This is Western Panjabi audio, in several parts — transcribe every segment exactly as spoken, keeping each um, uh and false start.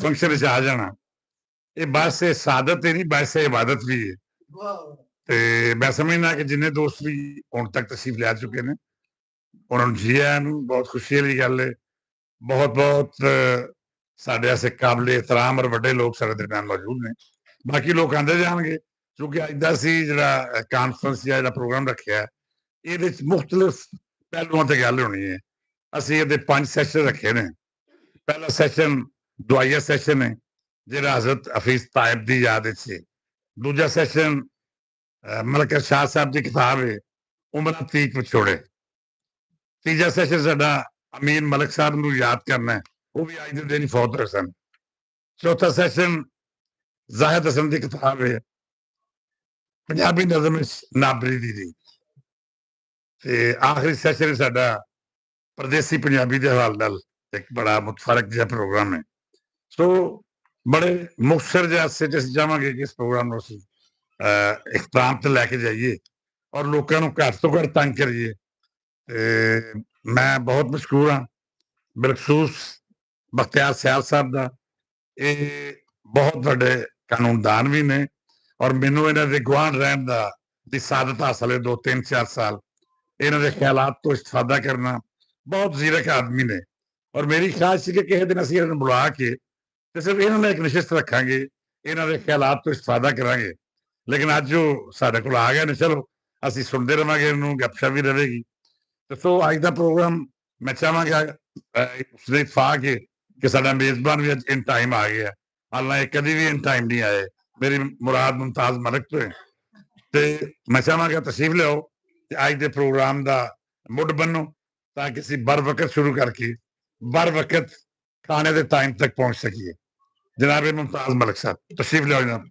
فنکشن وچ آ جانا، یہ باعث سعادت ہی نہیں، باعث عبادت بھی ہے۔ تے میں سمجھنا کہ جنہیں دوست بھی ہن تک تشریف لے چکے نے، انہاں نوں جی آیاں نوں، بہت خوشی والی گل ہے۔ بہت بہت، اہ، ساڈے ایسے قابل احترام اور وڈے لوگ ساڈے درمیان موجود نے۔ باقی لوگ آندے جان گے، کیونکہ اج دا اسی جڑا، اہ، کانفرنس یا جڑا پروگرام رکھیا ہے، یہ مختلف پہلوؤں تے گل ہونی ہے۔ اسی یہ پنج سیشن رکھے نے۔ پہلا سیشن دعائیہ سیشن ہے، جڑا حضرت حفیظ طائب دی یاد وچ ہے۔ دوجا سیشن، اہ، ملک ارشاد صاحب دی کتاب ہے، عمر عتیق وچھوڑے۔ تیجا سیشن ساڈا امین ملک صاحب نوں یاد کرنا ہے، وہ بھی اج دے دن فوت ہوئے سن۔ چوتھا سیشن زاہد حسن دی کتاب ہے، پنجابی نظم وچ نابری دی ریت۔ تے آخری سیشن ساڈا پردیسی پنجابی دے حوالے نال ایک بڑا متفرق جہا پروگرام ہے۔ سو بڑے مختصر جہا سے تے اسی چاہواں گے کہ اس پروگرام نوں اسی، اہ، اختتام تے لے کے جائیے اور لوکاں نوں گھٹ تو گھٹ تنگ کریے۔ تے میں بہت مشکور ہاں، بالخصوص بختیار سیال صاحب دا۔ یہ بہت وڈے قانون دان بھی نے، اور مینوں انہاں دے گوان رہن دا، دی سعادت حاصل ہے۔ دو تین چار سال انہاں دے خیالات تو استفادہ کرنا، بہت زیرک آدمی نے۔ اور میری خواہش سی کہ کسی دن اسی انہاں نوں بلا کے تے صرف انہاں نے ایک نشست رکھاں گے، انہاں دے خیالات تو استفادہ کراں گے۔ لیکن اج جو ساڈے کول آ گئے نے، چلو، اسی سنتے رہواں گے، انہوں گپ شپ بھی رہے گی۔ تے سو اج دا پروگرام میں چاہواں گا، اے، اس نے فا کے کہ ساڈا میزبان بھی اج ان ٹائم آ گیا۔ حالانکہ کدی بھی ان ٹائم نہیں آئے۔ میری مراد ممتاز ملک تو ہے۔ تے میں چاہواں گا تشریف لیاؤ تے اج دے پروگرام دا مڈ بنو، تاکہ اسی بر وقت شروع کر کے بر وقت کھانے دے ٹائم تک پہنچ سکیے۔ جناب ممتاز ملک صاحب، تشریف لے آؤ جناب۔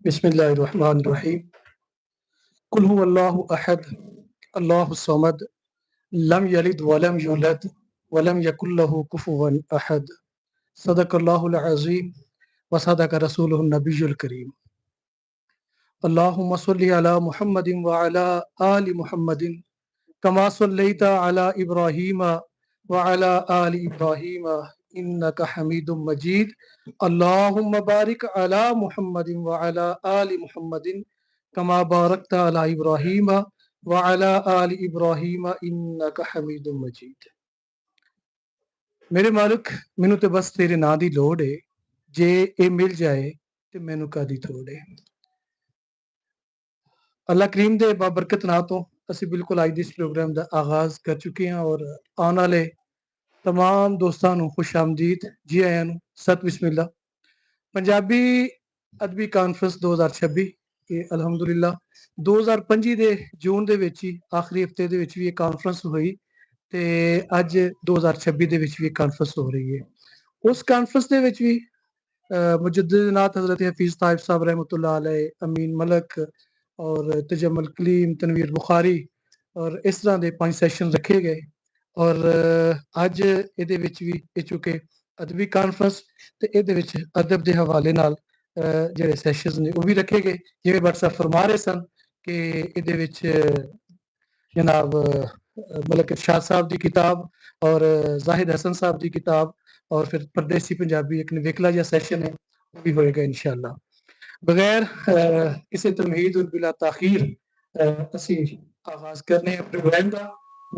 بسم اللہ الرحمن الرحیم۔ قل هو اللہ احد، اللہ الصمد، لم یلد ولم یولد، ولم یکن له کفوا احد۔ صدق اللہ العظیم وصدق رسولہ النبی الکریم۔ اللهم صل على محمد وعلى آل محمد كما صليت على إبراهيم وعلى آل إبراهيم إنك حميد مجيد. اللهم بارك على محمد وعلى آل محمد كما باركت على إبراهيم وعلى آل إبراهيم إنك حميد مجيد. میرے مالک، مینوں تے بس تیرے ناں دی لوڑ ہے، جے اے مل جائے تے مینوں کادی تھوڑ ہے۔ اللہ کریم دے بابرکت ناں تو اسی بالکل اج دے اس پروگرام دا آغاز کر چکے ہاں اور آن والے تمام دوستاں نوں خوش آمدید، جی آیاں نوں، ست بسم اللہ۔ پنجابی ادبی کانفرنس دو ہزار چھبی، یہ الحمدللہ دو ہزار پنجی دے جون دے وچ ہی، آخری ہفتے دے وچ بھی یہ کانفرنس ہوئی، تے اج دو ہزار چھبی دے وچ بھی کانفرنس ہو رہی ہے۔ اس کانفرنس دے وچ بھی، اہ، مجدد نات حضرت حفیظ طائف صاحب رحمۃ اللہ علیہ، امین ملک اور تجمل کلیم، تنویر بخاری اور اس طرح دے پانچ سیشن رکھے گئے۔ اور، اہ، اج اے دے وچ بھی اے چونکہ ادبی کانفرنس تے اے دے وچ ادب دے حوالے نال، اہ، جڑے سیشنز نے، او وی رکھے گئے۔ جویں بٹ صاحب فرما رہے سن کہ اے دے وچ، اہ، جناب، اہ، ملک ارشاد صاحب دی کتاب اور، اہ، زاہد حسن صاحب دی کتاب اور پھر پردیسی پنجابی ایک نویکلا جا سیشن ہے، او وی ہوئے گا انشاءاللہ۔ بغیر، اہ، کسی تمہید اور بلا تاخیر، اہ، اسی آغاز کرنے ہیں پروگرام دا۔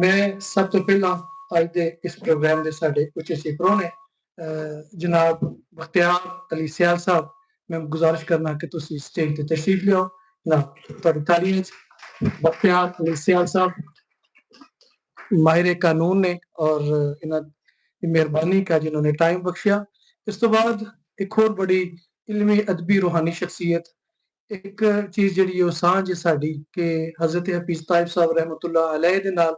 میں سب تو پہلا اج دے اس پروگرام دے ساڈے اچے سی پرونے، اہ، جناب بختیار علی سیال صاحب، میں گزارش کرنا کہ تسی سٹیج تے تشریف لیاؤ۔ جناب، تہاڈی تالیاں وچ بختیار علی سیال صاحب، ماہر قانون نے، اور انہاں دی مہربانی کہ جنہوں نے ٹائم بخشیا۔ اس تو بعد ایک اور بڑی علمی، ادبی، روحانی شخصیت، ایک چیز جڑی او سانجھ ہے ساڈی کہ حضرت حفیظ طائف صاحب رحمۃ اللہ علیہ دے نال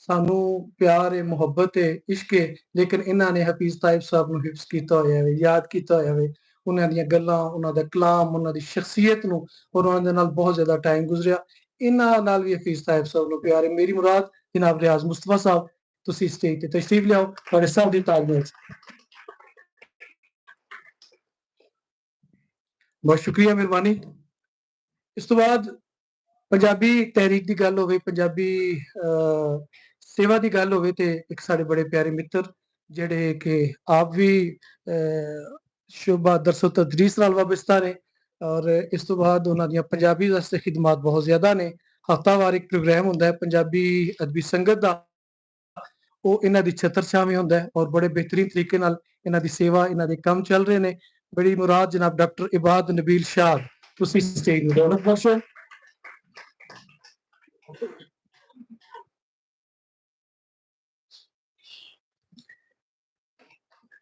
سانوں پیار ہے، محبت ہے، عشق ہے، لیکن انہاں نے حفیظ طائف صاحب نوں حفظ کیتا ہویا ہے، یاد کیتا ہویا ہے۔ انہاں دیاں گلاں، انہاں دا کلام، انہاں دی شخصیت نوں اور انہاں دے نال بہت زیادہ ٹائم گزریا۔ انہاں نال وی حفیظ طائف صاحب نوں پیار ہے۔ میری مراد جناب ریاض مصطفیٰ صاحب، تسی سٹیج تے تشریف لیاؤ، تہاڈے سب دی تعلیم۔ بہت شکریہ، مہربانی۔ اس تو بعد پنجابی تحریک دی گل ہووے، پنجابی، آ، سیوا دی گل ہووے، تے ایک ساڈے بڑے پیارے متر، جڑے کہ آپ وی، آ، شعبہ درس و تدریس نال وابستہ نے، اور اس تو بعد انہاں دیاں پنجابی واسطے خدمات بہت زیادہ نے۔ ہفتہ وار ایک پروگرام ہوندا ہے پنجابی ادبی سنگت دا، او انہاں دی چھتر چھاویں ہوندا ہے اور بڑے بہترین طریقے نال انہاں دی سیوا، انہاں دے کم چل رہے نے۔ بڑی مراد جناب ڈاکٹر عباد نبیل شاہ، تسی سٹیج نوں رونق بخشو۔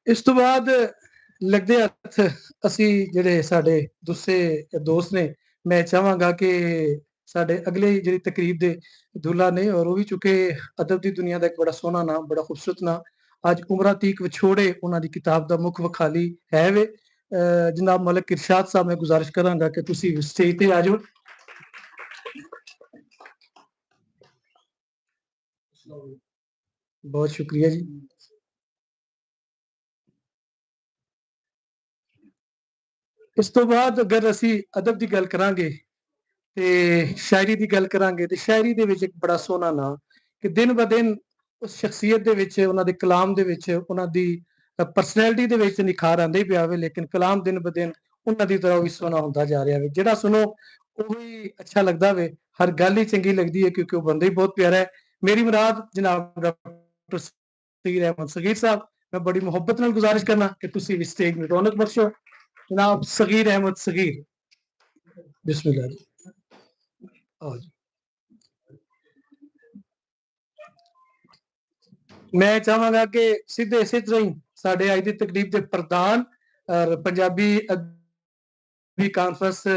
اس تو بعد لگدے ہتھ اسی جڑے ساڈے دوسرے دوست نے، میں چاہواں گا کہ ساڈے اگلے جڑی تقریب دے دلہا نے اور وہ بھی چونکہ ادب دی دنیا دا ایک بڑا سوہنا ناں، بڑا خوبصورت ناں، اج عمرہ تیک وچھوڑے انہاں دی کتاب دا مکھ وکھالی ہے وے۔ اے، جناب ملک ارشاد صاحب، میں گزارش کراں گا کہ تسی سٹیج تے آ جاؤ۔ بہت شکریہ جی۔ اس تو بعد اگر اسی ادب دی گل کراں گے تے شاعری دی گل کراں گے تے شاعری دے وچ ایک بڑا سوہنا ناں کہ دن ب دن اس شخصیت دے وچ، انہاں دے کلام دے وچ، انہاں دی پرسنالٹی دے وچ نکھار آندے ہی پیا ہوئے، لیکن کلام دن ب دن انہاں دی طرح وی سوہنا ہوندا جا رہیا ہوئے۔ جڑا سنو او وی اچھا لگدا ہوئے، ہر گل ہی چنگی لگدی ہے کیونکہ وہ بندہ ہی بہت پیارا ہے۔ میری مراد جناب ڈاکٹر صغیر احمد صغیر صاحب، میں بڑی محبت نال گزارش کرنا کہ تسی وی سٹیج نوں رونق بخشو۔ جناب صغیر احمد صغیر، بسم اللہ جی۔ آؤ جی۔ میں چاہواں گا کہ سیدھے اسے طرح ہی ساڈے اج دی تقریب دے پردھان اور پنجابی ادبی کانفرنس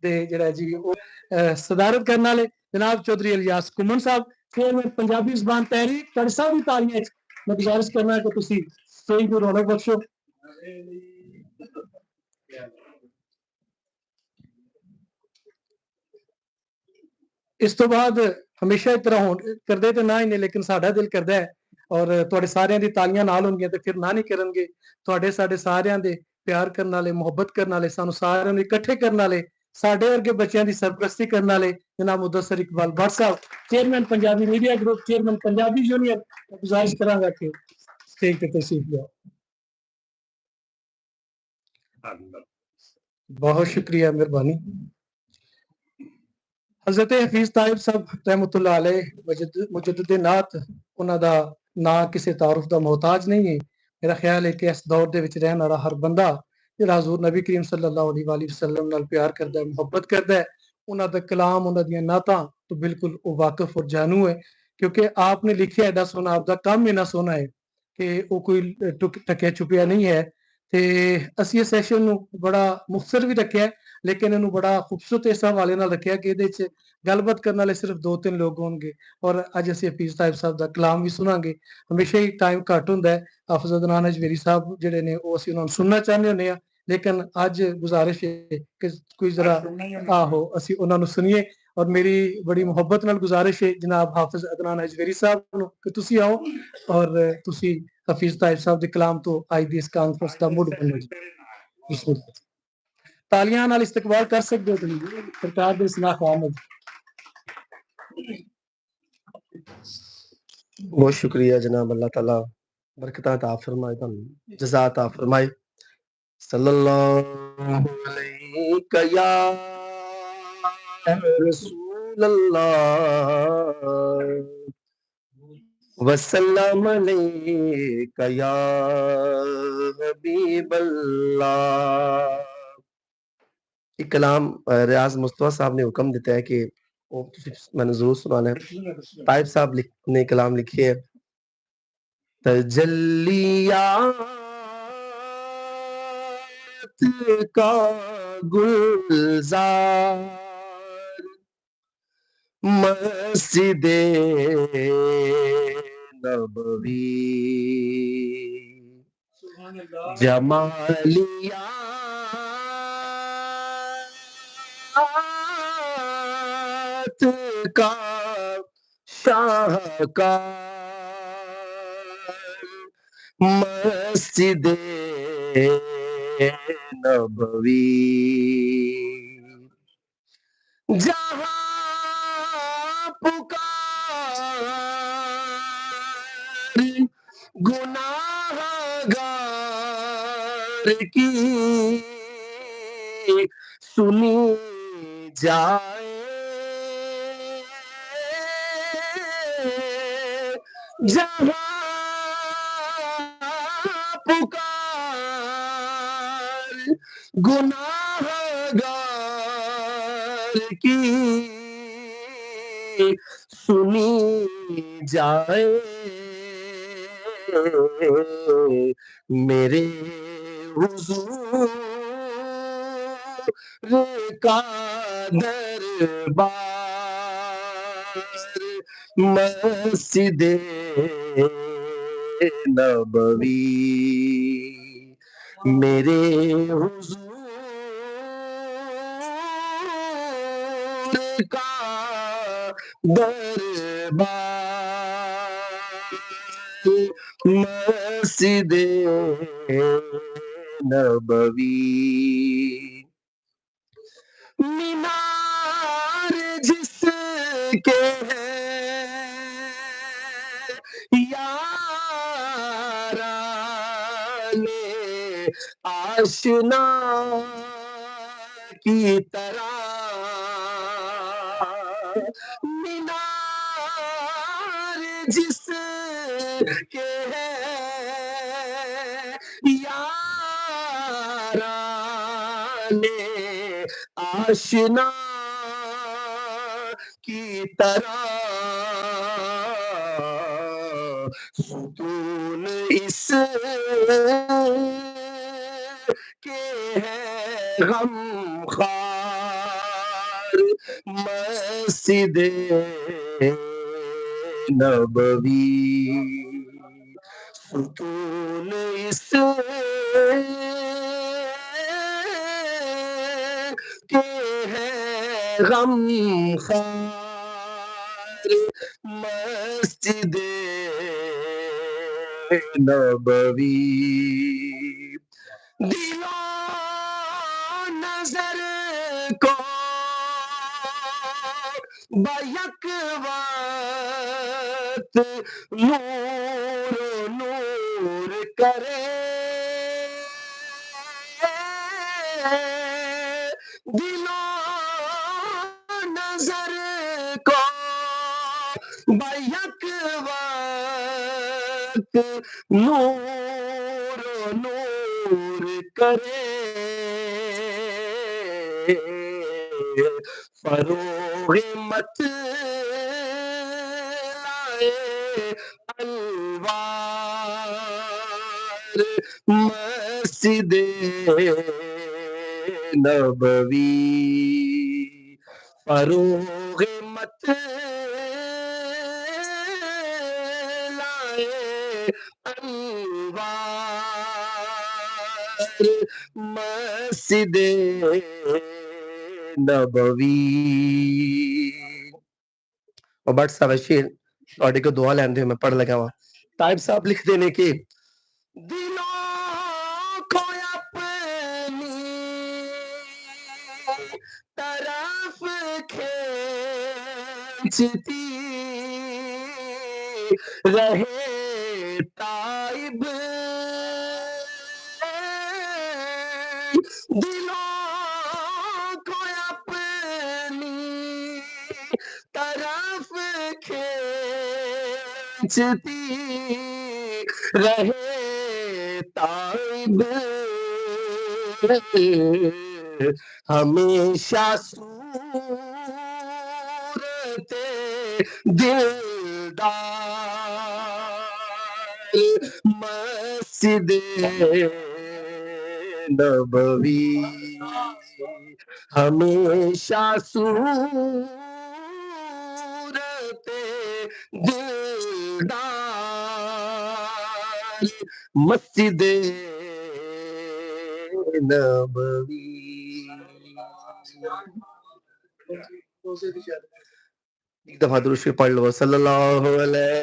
دے جڑا جی او، اے، صدارت کرن والے جناب چوہدری الیاس کمن صاحب، چیئرمین پنجابی زبان تحریک، تہاڈے سب دی تالیاں وچ میں گزارش کرنا کہ تسی سٹیج نوں رونق بخشو۔ اس تو بعد ہمیشہ اس طرح ہون کردے تے نہ ہی نے، لیکن ساڈا دل کردا ہے اور تہاڈے ساریاں دی تالیاں نال ہونگیاں تے پھر نہ نہیں کرنگے۔ تہاڈے ساڈے ساریاں دے پیار کرن والے، محبت کرن والے، سانوں ساریاں نوں اکٹھے کرن والے، ساڈے ورگے بچیاں دی سرپرستی کرن والے جناب مدثر اقبال بٹ صاحب، chairman Punjabi media group, chairman Punjabi union, میں گزارش کراں گا کہ سٹیج تے تشریف لیا۔ بہت شکریہ، مہربانی۔ حضرت حفیظ طائب صاحب رحمۃ اللہ علیہ مجد-، مجدد نعت، انہاں دا ناں کسے تعارف دا محتاج نہیں ہے۔ میرا خیال ہے کہ اس دور دے وچ رہن والا ہر بندہ جڑا حضور نبی کریم صلی اللہ علیہ وآلہ وسلم نال پیار کردا ہے، محبت کردا ہے، انہاں دا کلام، انہاں دیاں نعتاں تو بالکل او واقف اور جانو ہے، کیونکہ آپ نے لکھیا ایڈا سونا، آپ دا کم اینا سونا ہے کہ وہ کوئی ٹک-، ٹکیا چھپیا نہیں ہے۔ تے اسی اس سیشن نو بڑا مختصر بھی رکھیا ہے، لیکن انہوں بڑا خوبصورت اس حوالے نال رکھیا کہ ادھے وچ گل بات کرن والے صرف دو تین لوگ ہون گے۔ اور اج اسی حفیظ صاحب صاحب دا کلام بھی سناں گے۔ ہمیشہ ہی ٹائم گھٹ ہوندا ہے، حافظ عدنان اجمیری صاحب جڑے نے، وہ اسی انہاں نوں سننا چاہنے ہونے ہاں، لیکن اج گزارش ہے کہ کوئی ذرا، آہو، اسی انہاں نوں سنیے۔ اور میری بڑی محبت نال گزارش ہے جناب حافظ عدنان اجمیری صاحب نوں کہ تسی آؤ اور تسی حفیظ طائف صاحب دے کلام تو آج دی اس کانفرنس دا موڈ بنو جی۔ بسم اللہ۔ تالیاں نال استقبال کر سکدے ہو تسی سرکار دے اس ناخواہ نوں۔ بہت شکریہ جناب، اللہ تعالیٰ برکتاں عطا فرمائے، تانوں جزا عطا فرمائے۔ صلی اللہ علیک یا رسول اللہ، وسلم علیک یا حبیب اللہ۔ ایک کلام، آ، ریاض مصطفیٰ صاحب نے حکم دیتا ہے کہ وہ تسی مینوں ضرور سنانا ہے۔ طائف صاحب لکھ-، نے کلام لکھے ہیں۔ تجلیات کا گلزار، مسجد نبوی، جمالیات کا شاہکار، مسجد نبوی۔ جہاں پکار گناہ گار کی سنی جائے، جہاں پکار گناہ گار کی سنی جائے، میرے حضور کا دربار مسجد نبوی، میرے حضور کا دربار مسجد نبوی، مینار جس کے ہیں یاران آشنا کی طرح، مینار جس کے ہیں یاران آشنا کی طرح، ستون اس کے ہیں غم خوار مسجد نبوی، ستون اس کے ہیں غم خوار مسجد نبوی، دل و نظر کو با یک وقت نور و نور کرے، دل و نظر کو با یک وقت نور و نور کرے، فروغ مت لائے انوار مسجد نبوی، فروغ مت لائے انوار مسجد نبوی۔ اور بٹ صاحب شیر، تہاڈے کو دعا لین دے، میں پڑھ لگا واں۔ طائب صاحب لکھ دینے کہ دلوں کو اپنی طرف کھینچتی رہے تائب، دلوں کو اپنی طرف کھینچتی رہے تائب، ہمیشہ صورت دلدار مسجد نبوی، ہمیشہ صورت دلدار مسجد نبوی۔ ایک دفعہ درود شریف پڑھ لو، صلی اللہ علیہ۔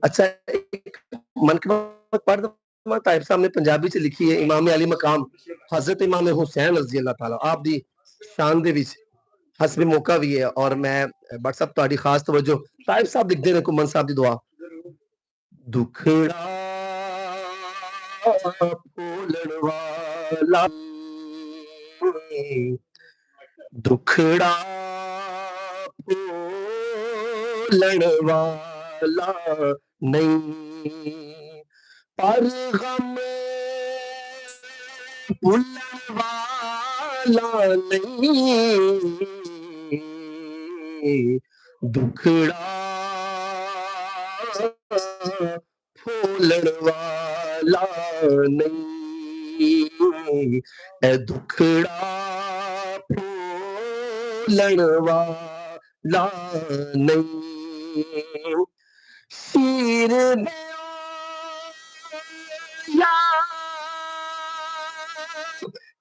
اچھا، ایک من کی بات پڑھ دوں، طاہر صاحب نے پنجابی چ لکھی ہے، امام علی مقام حضرت امام حسین رضی اللہ تعالیٰ آپ دی شان دے وچ حسب موقع بھی ہے، اور میں بٹ صاحب تہاڈی خاص توجہ، طاہر صاحب لکھدے نے کمن صاحب دی دعا، دکھڑا پھولن والا، دکھڑا پھولن والا نہیں، پر غم بھولن والا نہیں، دکھڑا پھولن والا نہیں، اے دکھڑا پھولن والا نہیں۔ شیر دیو یا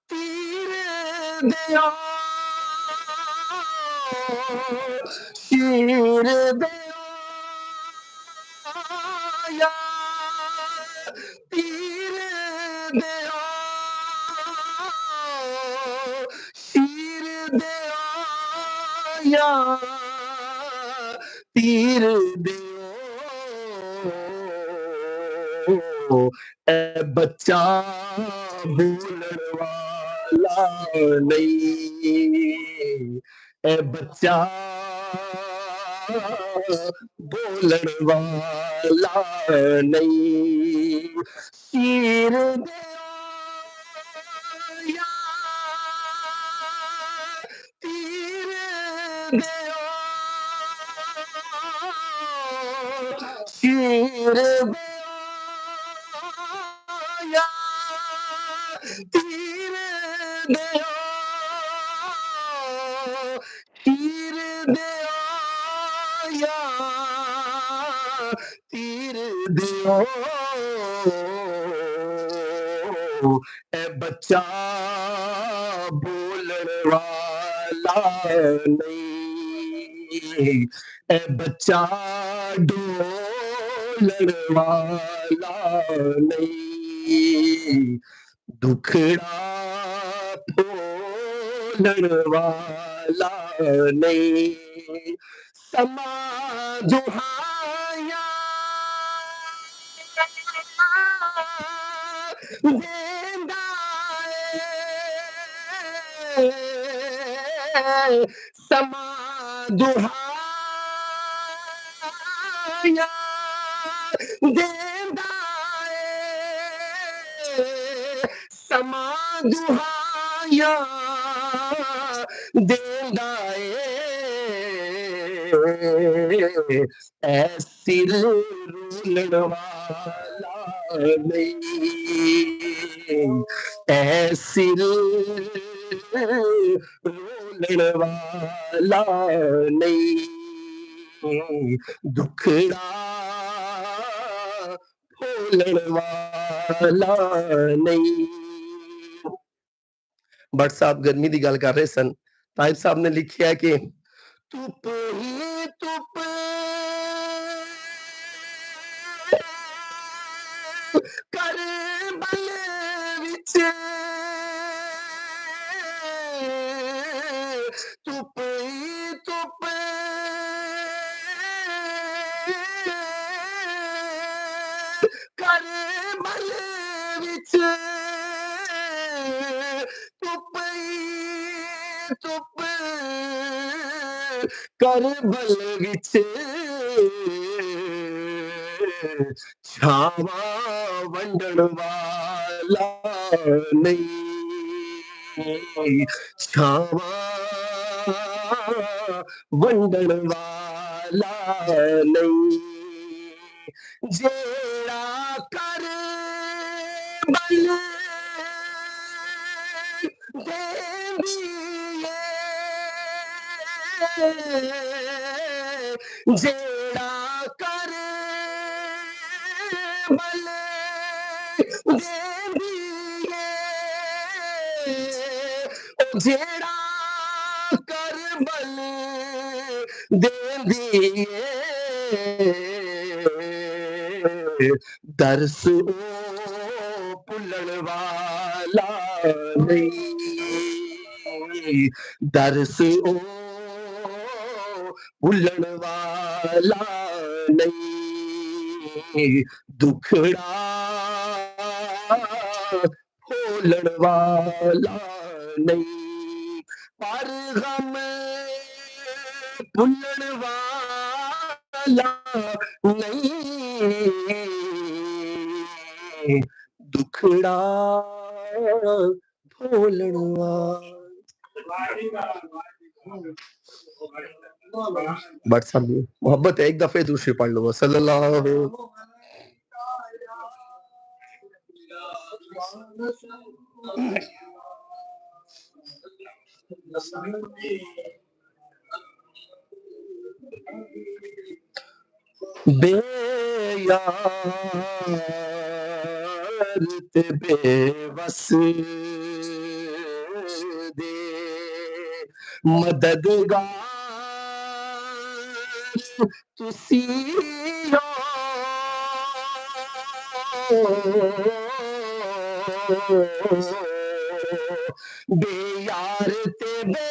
تیر دیو، شیر دیو یا تیر دیو، شیر دیو یا تیر دیو، اے بچہ بولن والا نہیں، اے بچہ بولن والا نہیں، شیر دیو یا تیر دیو، شیر دیو یا تیر دیو، شیر دیو یا تیر دیو، اے بچہ بولن والا نہیں، اے بچہ ڈولن والا نہیں، دکھڑا پھولن والا نہیں، سما دہایا دیندا اے، سما دہایا دیندا اے، سما دہایا دیندا اے، اے سر رولن والا نہیں، اے سر رولن والا نہیں، دکھڑا پھولن والا نہیں۔ بٹ صاحب گرمی دی گل کر رہے سن، طاہر صاحب نے لکھیا کہ دھپ ہی دھپ کربل وچ، دھپ ہی دھپ کربل وچ، دھپ ہی دھپ کربل وچ، چھاواں ونڈن والا نہیں، چھاواں ونڈن والا نہیں، جیڑا کربل دیندی اے، جیڑا کربل دیندی اے، او جیڑا کربل دیندی اے، درس او بھلن والا نہیں، درس او بھلن والا نہیں، دکھڑا بھولن والا نہیں، پر غم بھولن والا نہیں، دکھڑا بھولن والا۔ بٹ صاحب جی، محبت ہے، ایک دفعے دوسری پڑھ لو، صلی اللہ علیہ۔ بے یار تے بے وس دے مددگار تسی ہو۔ بے یار تے بے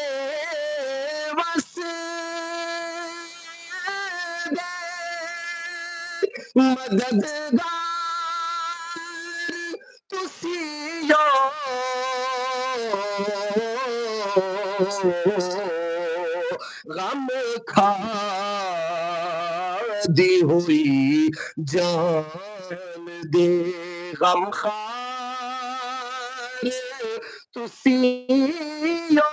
وس دے مددگار تسی ہو۔ غم کھا دی ہوئی جان دے غم خار تسی ہو۔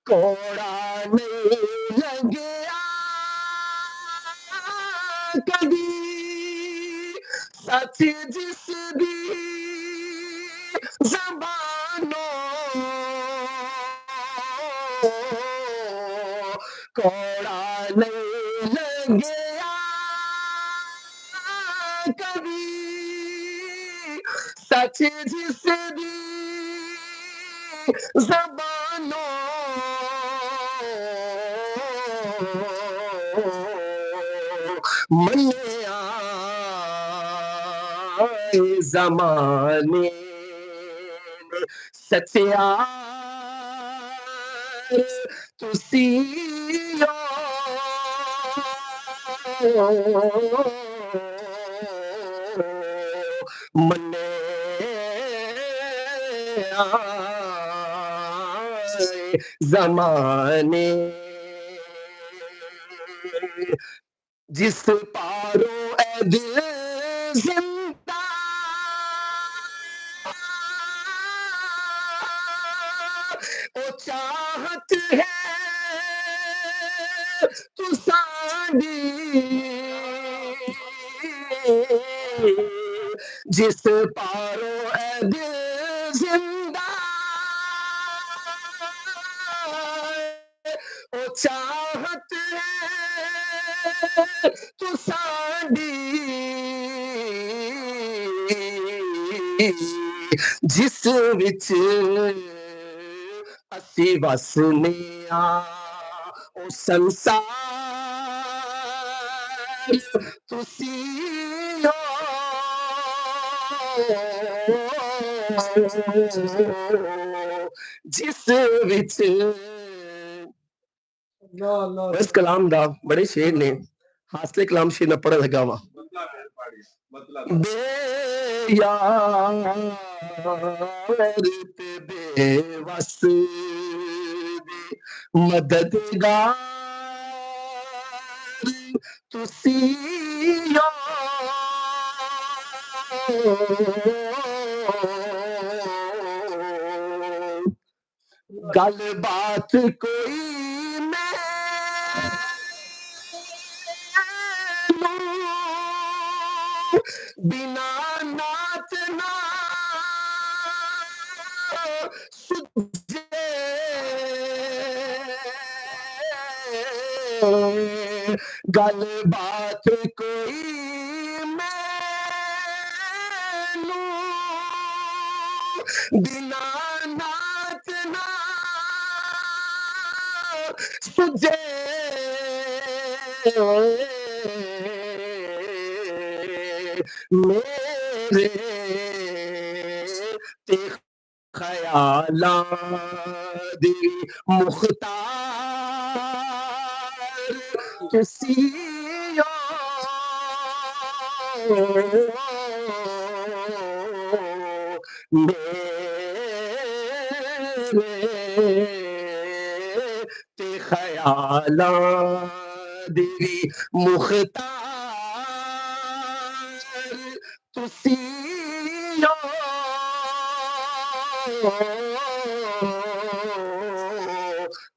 کوڑا نہیں لگیا کدی سچ جس دی زبانوں، کوڑا نہیں لگیا کبھی سچ جس دی زبانوں۔ منیا زمانے نے سچیار تسی ہو۔ منے آئے زمانے جس پاروں اے دل زندہ، او چاہت ہے تساں دی، جس پاروں اے دل زندہ، او چاہت ہے تساں دی، جس وچ اسی وسنے آں، او سنسار تسی ہو، جس وچ اللہ، اللہ۔ اس کلام دا بڑے شعر نے، حاصل کلام شعر نہ پڑھن لگا وا۔ بے یار تے بے وس دے مددگار تسی ہو۔ گل بات کوئی مینوں بنا نعت نہ سجے، گل بات کوئی مینوں بنا نعت نہ سجے میرے تے خیالاں دی مختار تسی ہو۔ میرے تے خیالاں دی مختار تسی ہو۔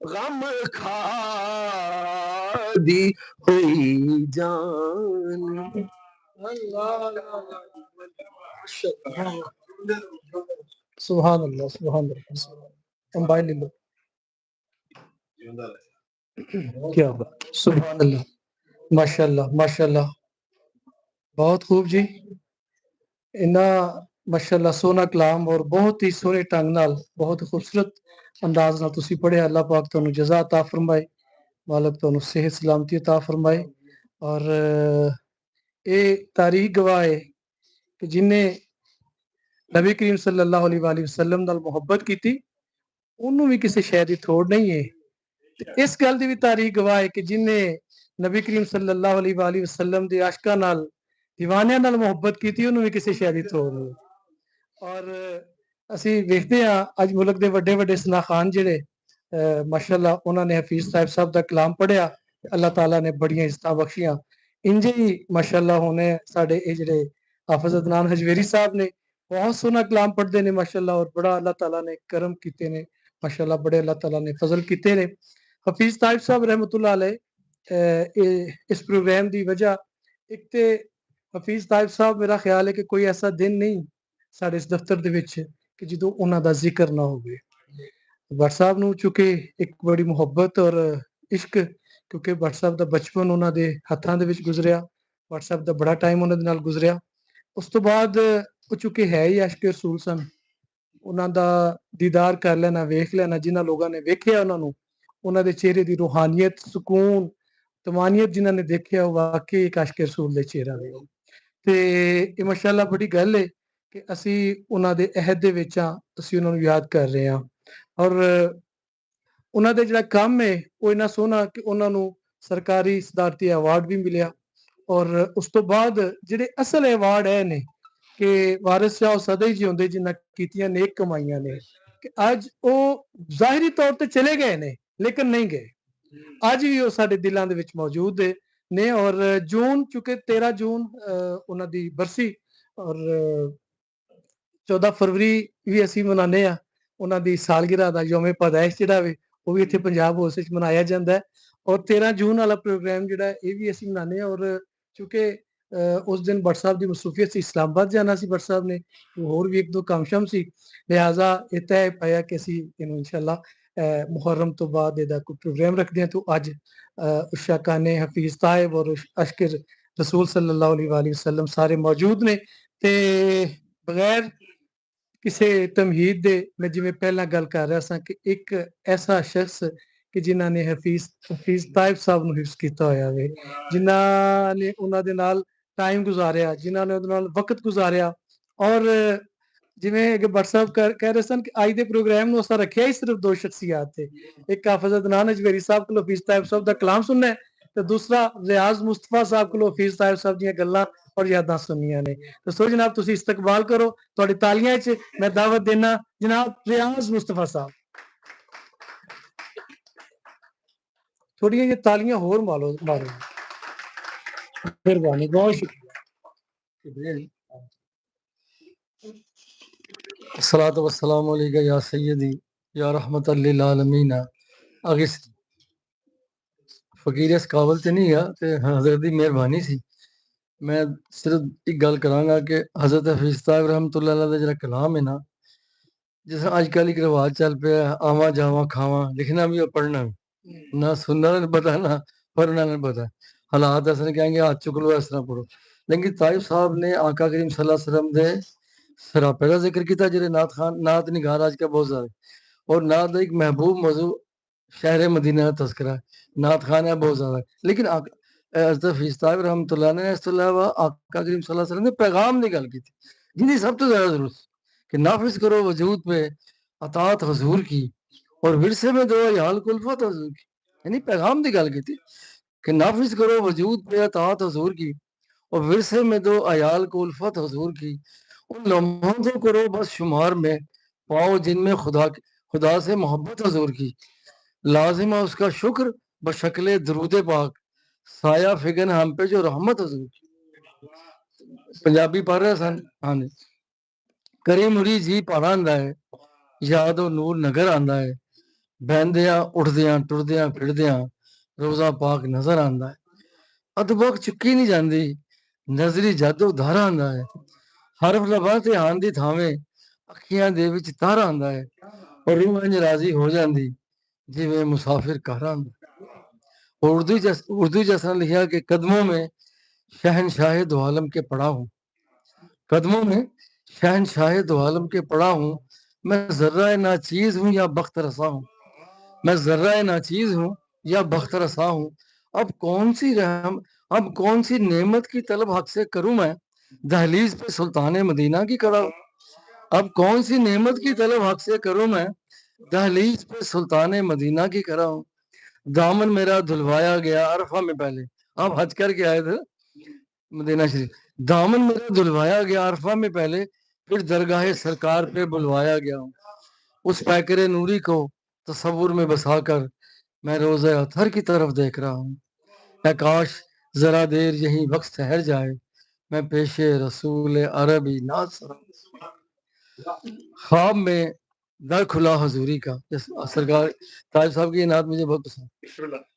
غم کھا دی ہوئی جان۔ سبحان اللہ، سبحان اللہ، سبحان اللہ۔ موبائل لے لو۔ کیا بات، سبحان اللہ، ماشاءاللہ، ماشاءاللہ، بہت خوب جی۔ انہاں ماشاءاللہ سونا کلام اور بہت ہی سونے ٹنگ نال، بہت خوبصورت انداز نال تسی پڑھیا۔ اللہ پاک تانوں جزا عطا فرمائے، مالک تانوں صحت سلامتی عطا فرمائے۔ اور اے تاریخ گواہ ہے کہ جن نے نبی کریم صلی اللہ علیہ وآلہ وسلم نال محبت کیتی، انہوں بھی کسی شے دی تھوڑ نہیں ہے۔ تے اس گل دی بھی تاریخ گواہ ہے کہ جن نے نبی کریم صلی اللہ علیہ وآلہ وسلم دے عاشقاں نال، دیوانیاں نال محبت کیتی، انہوں بھی کسی شے دی تھوڑ نہیں۔ اور اسی ویکھدے ہاں، اج ملک دے وڈے وڈے ثناخوان جڑے، اے، ماشاءاللہ، انہاں نے حفیظ صاحب صاحب دا کلام پڑھیا، اللہ تعالیٰ نے بڑیاں عزتاں بخشیاں۔ انجے ہی ماشاءاللہ ہن ساڈے اے جڑے حافظ عدنان ہجویری صاحب نے، بہت سوہنا کلام پڑھدے نے ماشاءاللہ، اور بڑا اللہ تعالیٰ نے کرم کیتے نے ماشاءاللہ، بڑے اللہ تعالیٰ نے فضل کیتے نے۔ حفیظ طائف صاحب رحمۃ اللہ علیہ، اے، اے، اس پروگرام دی وجہ، ایک تے حفیظ طائف صاحب، میرا خیال ہے کہ کوئی ایسا دن نہیں ساڈے اس دفتر دے وچ کہ جدوں انہاں دا ذکر نہ ہووے۔ بٹ صاحب نوں چونکہ ایک بڑی محبت اور عشق، کیونکہ بٹ صاحب دا بچپن انہاں دے ہتھاں دے وچ گزریا، بٹ صاحب دا بڑا ٹائم انہاں دے نال گزریا۔ اس تو بعد او چونکہ ہے ہی عاشق رسول سن، انہاں دا دیدار کر لینا، ویکھ لینا، جنہاں لوگاں نے ویکھیا انہاں نوں، انہاں دے چہرے دی روحانیت، سکون، طمانیت جنہاں نے دیکھیا، او واقعی ایک عاشق رسول دے چہرہ وے۔ تے اے ماشاءاللہ بڑی گل ہے کہ اسی انہاں دے عہد دے وچ ہاں، اسی انہاں نوں یاد کر رہے ہاں۔ اور انہاں دے جڑا کم ہے، او انہاں سوہنا کہ انہاں نوں سرکاری صدارتی ایوارڈ بھی ملیا۔ اور اس تو بعد جڑے اصل ایوارڈ ہے نے کہ وارث شاہ او سدا ہی جیوندے جنہاں کیتیاں نیک کمائیاں نے، کہ اج او ظاہری طور تے چلے گئے نے، لیکن نہیں گئے۔ اج بھی او ساڈے دلاں دے وچ موجود ہے نے۔ اور جون، چونکہ تیرہ جون، آ، انہاں دی برسی، اور چودہ فروری وی اسی منانے آں، انہاں دی سالگرہ دا یوم پیدائش جڑا وے، او وی اتھے پنجاب ہاؤس وچ منایا جاندا ہے۔ اور تیرہ جون والا پروگرام جڑا ہے، اے وی اسی منانے آں۔ اور چونکہ، آ، اس دن بٹ صاحب دی مصروفیت سی، اسلام آباد جانا سی بٹ صاحب نے، تو ہور وی ایک دو کام شام سی، لہذا اے طے پایا کہ اسی اینوں انشاءاللہ، آ، محرم تو بعد اے دا کوئی پروگرام رکھدے ہیں۔ تو اج، آ، عشاقان حفیظ طائب اور عشق رسول صلی اللہ علیہ وآلہ وسلم سارے موجود نے۔ تے بغیر کسے تمہید دے، میں جویں پہلاں گل کر رہا ساں کہ ایک ایسا شخص کہ جنہاں نے حفیظ، حفیظ طائف صاحب نوں حفظ کیتا ہویا وے، جنہاں نے انہاں دے نال ٹائم گزاریا، جنہاں نے انہاں نال وقت گزاریا۔ اور جویں اگے بٹ صاحب کر-، کہہ رہے سن کہ آج دے پروگرام نوں اساں رکھیا ہی صرف دو شخصیات تے، ایک حافظ عدنان اجمیری صاحب کولوں حفیظ طائف صاحب دا کلام سننا ہے، تے دوسرا ریاض مصطفیٰ صاحب کولوں حفیظ طائف صاحب دیاں گلاں اور یاداں سننیاں نے۔ تے سو جناب، تسی استقبال کرو، تہاڈی تالیاں وچ میں دعوت دینا جناب ریاض مصطفیٰ صاحب۔ تھوڑیاں جی تالیاں ہور مارو، مارو۔ مہربانی، بہت شکریہ۔ الصلاۃ والسلام علیک یا سیدی یا رحمت للعالمین۔ اگست فقیر اس قابل تے نہیں گیا، تے حضرت دی مہربانی سی۔ میں صرف ایک گل کراں گا کہ حضرت حفیظ صاحب رحمۃ اللہ علیہ دا جڑا کلام ہے نا، جس طرح اج کل ایک رواج چل پیا ہے، آواں جاواں کھاواں، لکھنا بھی اور پڑھنا بھی۔ نہ سننا نے پتا، نہ پڑھنا نے پتا۔ حالات اس طرح کہیں گے، ہاتھ چک لو، اس طرح پڑھو۔ لیکن طائف صاحب نے آقا کریم صلی اللہ علیہ وسلم دے سراپے دا ذکر کیتا، جڑے نعت خوان، نعت نگار اج کل بہت سارے۔ اور نعت دا ایک محبوب موضوع شہر مدینہ دا تذکرہ ہے، نعت خوان ہے بہت زیادہ۔ لیکن آق-، اے حضرت حفیظ صاحب رحمۃ اللہ نے اس تو علاوہ آقا کریم صلی اللہ علیہ وسلم نے پیغام دی گل کی تھی، جن کی سب تو زیادہ ضرورت ہے کہ نافذ کرو وجود پہ اطاعت حضور کی، اور ورثے میں دو عیال کو الفت حضور کی۔ یعنی پیغام دی گل کی تھی کہ نافذ کرو وجود پہ اطاعت حضور کی، اور ورثے میں دو عیال کو الفت حضور کی، ان لمحوں کو کرو بس شمار میں، پاؤ جن میں خدا خدا سے محبت حضور کی۔ لازم ہے اس کا شکر بشکل درود پاک، سایہ فگن ہم پہ جو رحمت حضور کی۔ پنجابی پڑھ رہے سن۔ ہاں جی۔ کرے مری جی پڑھ آندا ہے، یاد و نور نگر آندا ہے، بہندیاں اٹھدیاں ٹردیاں پھردیاں روزہ پاک نظر آندا ہے۔ ادبک چکی نہیں جاندی، نظری جادو دھارا آندا ہے۔ حرف لباں تے آن دی تھاویں اکھیاں دے وچ تارا آندا ہے، اور روح انج راضی ہو جاندی جویں مسافر گھر آندا ہے۔ اور اردو جس اردو جس نے لکھا کہ قدموں میں شہنشاہ دو عالم کے پڑا ہوں، قدموں میں شہنشاہ دو عالم کے پڑا ہوں، میں ذرہ ناچیز ہوں یا بخت رسا ہوں، میں ذرہ ناچیز ہوں یا بخت رسا ہوں۔ اب کون سی رحم اب کون سی نعمت کی طلب حق سے کروں میں؟ دہلیز پہ سلطان مدینہ کی کڑا ہوں۔ اب کون سی نعمت کی طلب حق سے کروں میں؟ دہلیز پہ سلطان مدینہ کی کڑا ہوں۔ دامن میرا دھلوایا گیا عرفہ میں پہلے، آپ حج کر کے آئے تھے مدینہ شریف۔ دامن میرا دھلوایا گیا عرفہ میں پہلے، پھر درگاہ سرکار پہ بلوایا گیا ہوں۔ اس پیکر نوری کو تصور میں بسا کر میں روزہ اطہر کی طرف دیکھ رہا ہوں۔ اے کاش ذرا دیر یہیں وقت ٹھہر جائے، میں پیش رسول عربی ناز سرا۔ خواب میں در کھلا حضوری کا، جس سرکار طاہر صاحب کی یہ نعت مجھے بہت پسند۔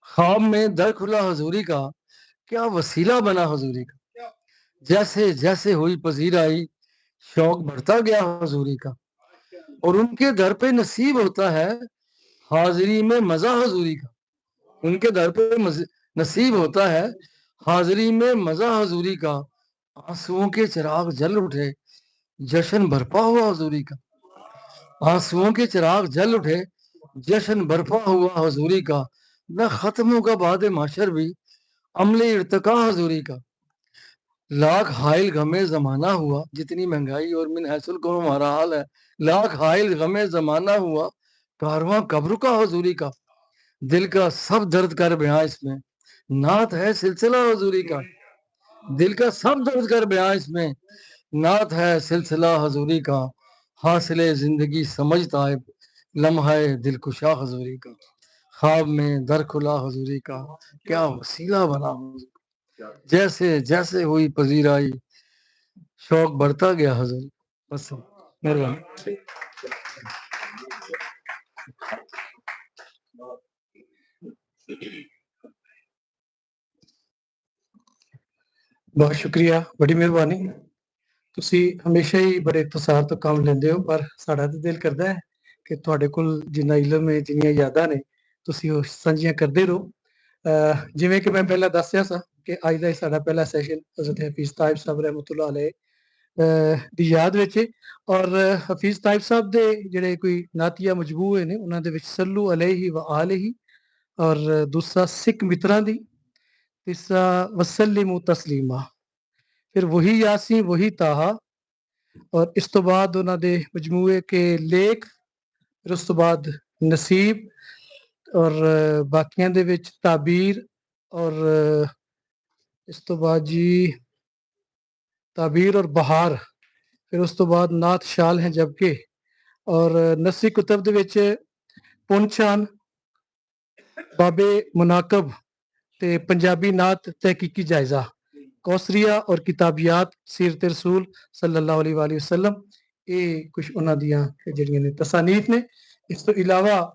خواب میں در کھلا حضوری کا، کیا وسیلہ بنا حضوری کا۔ جیسے جیسے ہوئی پذیرائی، شوق بڑھتا گیا حضوری کا۔ اور ان کے در پہ نصیب ہوتا ہے حاضری میں مزہ حضوری کا۔ ان کے در پہ مز- نصیب ہوتا ہے حاضری میں مزہ حضوری کا۔ آنسوؤں کے چراغ جل اٹھے، جشن برپا ہوا حضوری کا۔ آنسوؤں کے چراغ جل اٹھے، جشن برپا ہوا حضوری کا۔ نہ ختم ہوگا بعد محشر بھی عمل ارتقا حضوری کا۔ لاکھ حائل غم زمانہ ہوا، جتنی مہنگائی اور من حیث القوم ہمارا حال ہے، لاکھ حائل غم زمانہ ہوا، کارواں قبر کا حضوری کا۔ دل کا سب درد کر بیان اس میں، نعت ہے سلسلہ حضوری کا۔ دل کا سب درد کر بیان اس میں، نعت ہے سلسلہ حضوری کا۔ حاصل زندگی سمجھتا ہے لمحہ دلکشا حضوری کا۔ خواب میں در کھلا حضوری کا، کیا وسیلہ بنا حضوری کا۔ جیسے جیسے ہوئی پذیرائی، شوق بڑھتا گیا حضوری۔ بس، مہربانی۔ بہت شکریہ، بڑی مہربانی۔ تسی ہمیشہ ہی بڑے اختصار تو کام لیندے ہو، پر ساڈا تے دل کردا ہے کہ تہاڈے کول جنہ علم ہے، جنیاں یاداں نے، تسی او سانجھیاں کردے رہو۔ اہ، جویں کہ میں پہلا دسیا سا کہ اج دا ساڈا پہلا سیشن حضرت حفیظ طائب صاحب رحمۃ اللہ علیہ، اہ، دی یاد وچ ہے۔ اور حفیظ طائب صاحب دے جڑے کوئی نعتیہ مجموعے نے، انہاں دے وچ صلو علیہ و آلہ، اور دوسرا سکھ متراں دی، تیسرا وسلم تسلیما، پھر وہی یاسین، وہی طٰہٰ، اور اس تو بعد انہاں دے مجموعے کے لیکھ، پھر اس تو بعد نصیب، اور باقیاں دے وچ تعبیر، اور اس تو بعد جی تعبیر اور بہار، پھر اس تو بعد نعت شال ہیں جبکہ، اور نسی کتب دے وچ پنچان، باب مناقب تے پنجابی نعت تحقیقی جائزہ، کوثریہ اور کتابیات سیرت رسول صلی اللہ علیہ وآلہ وسلم، اے کچھ انہاں دیاں جڑیاں نے تصانیف نے۔ اس تو علاوہ،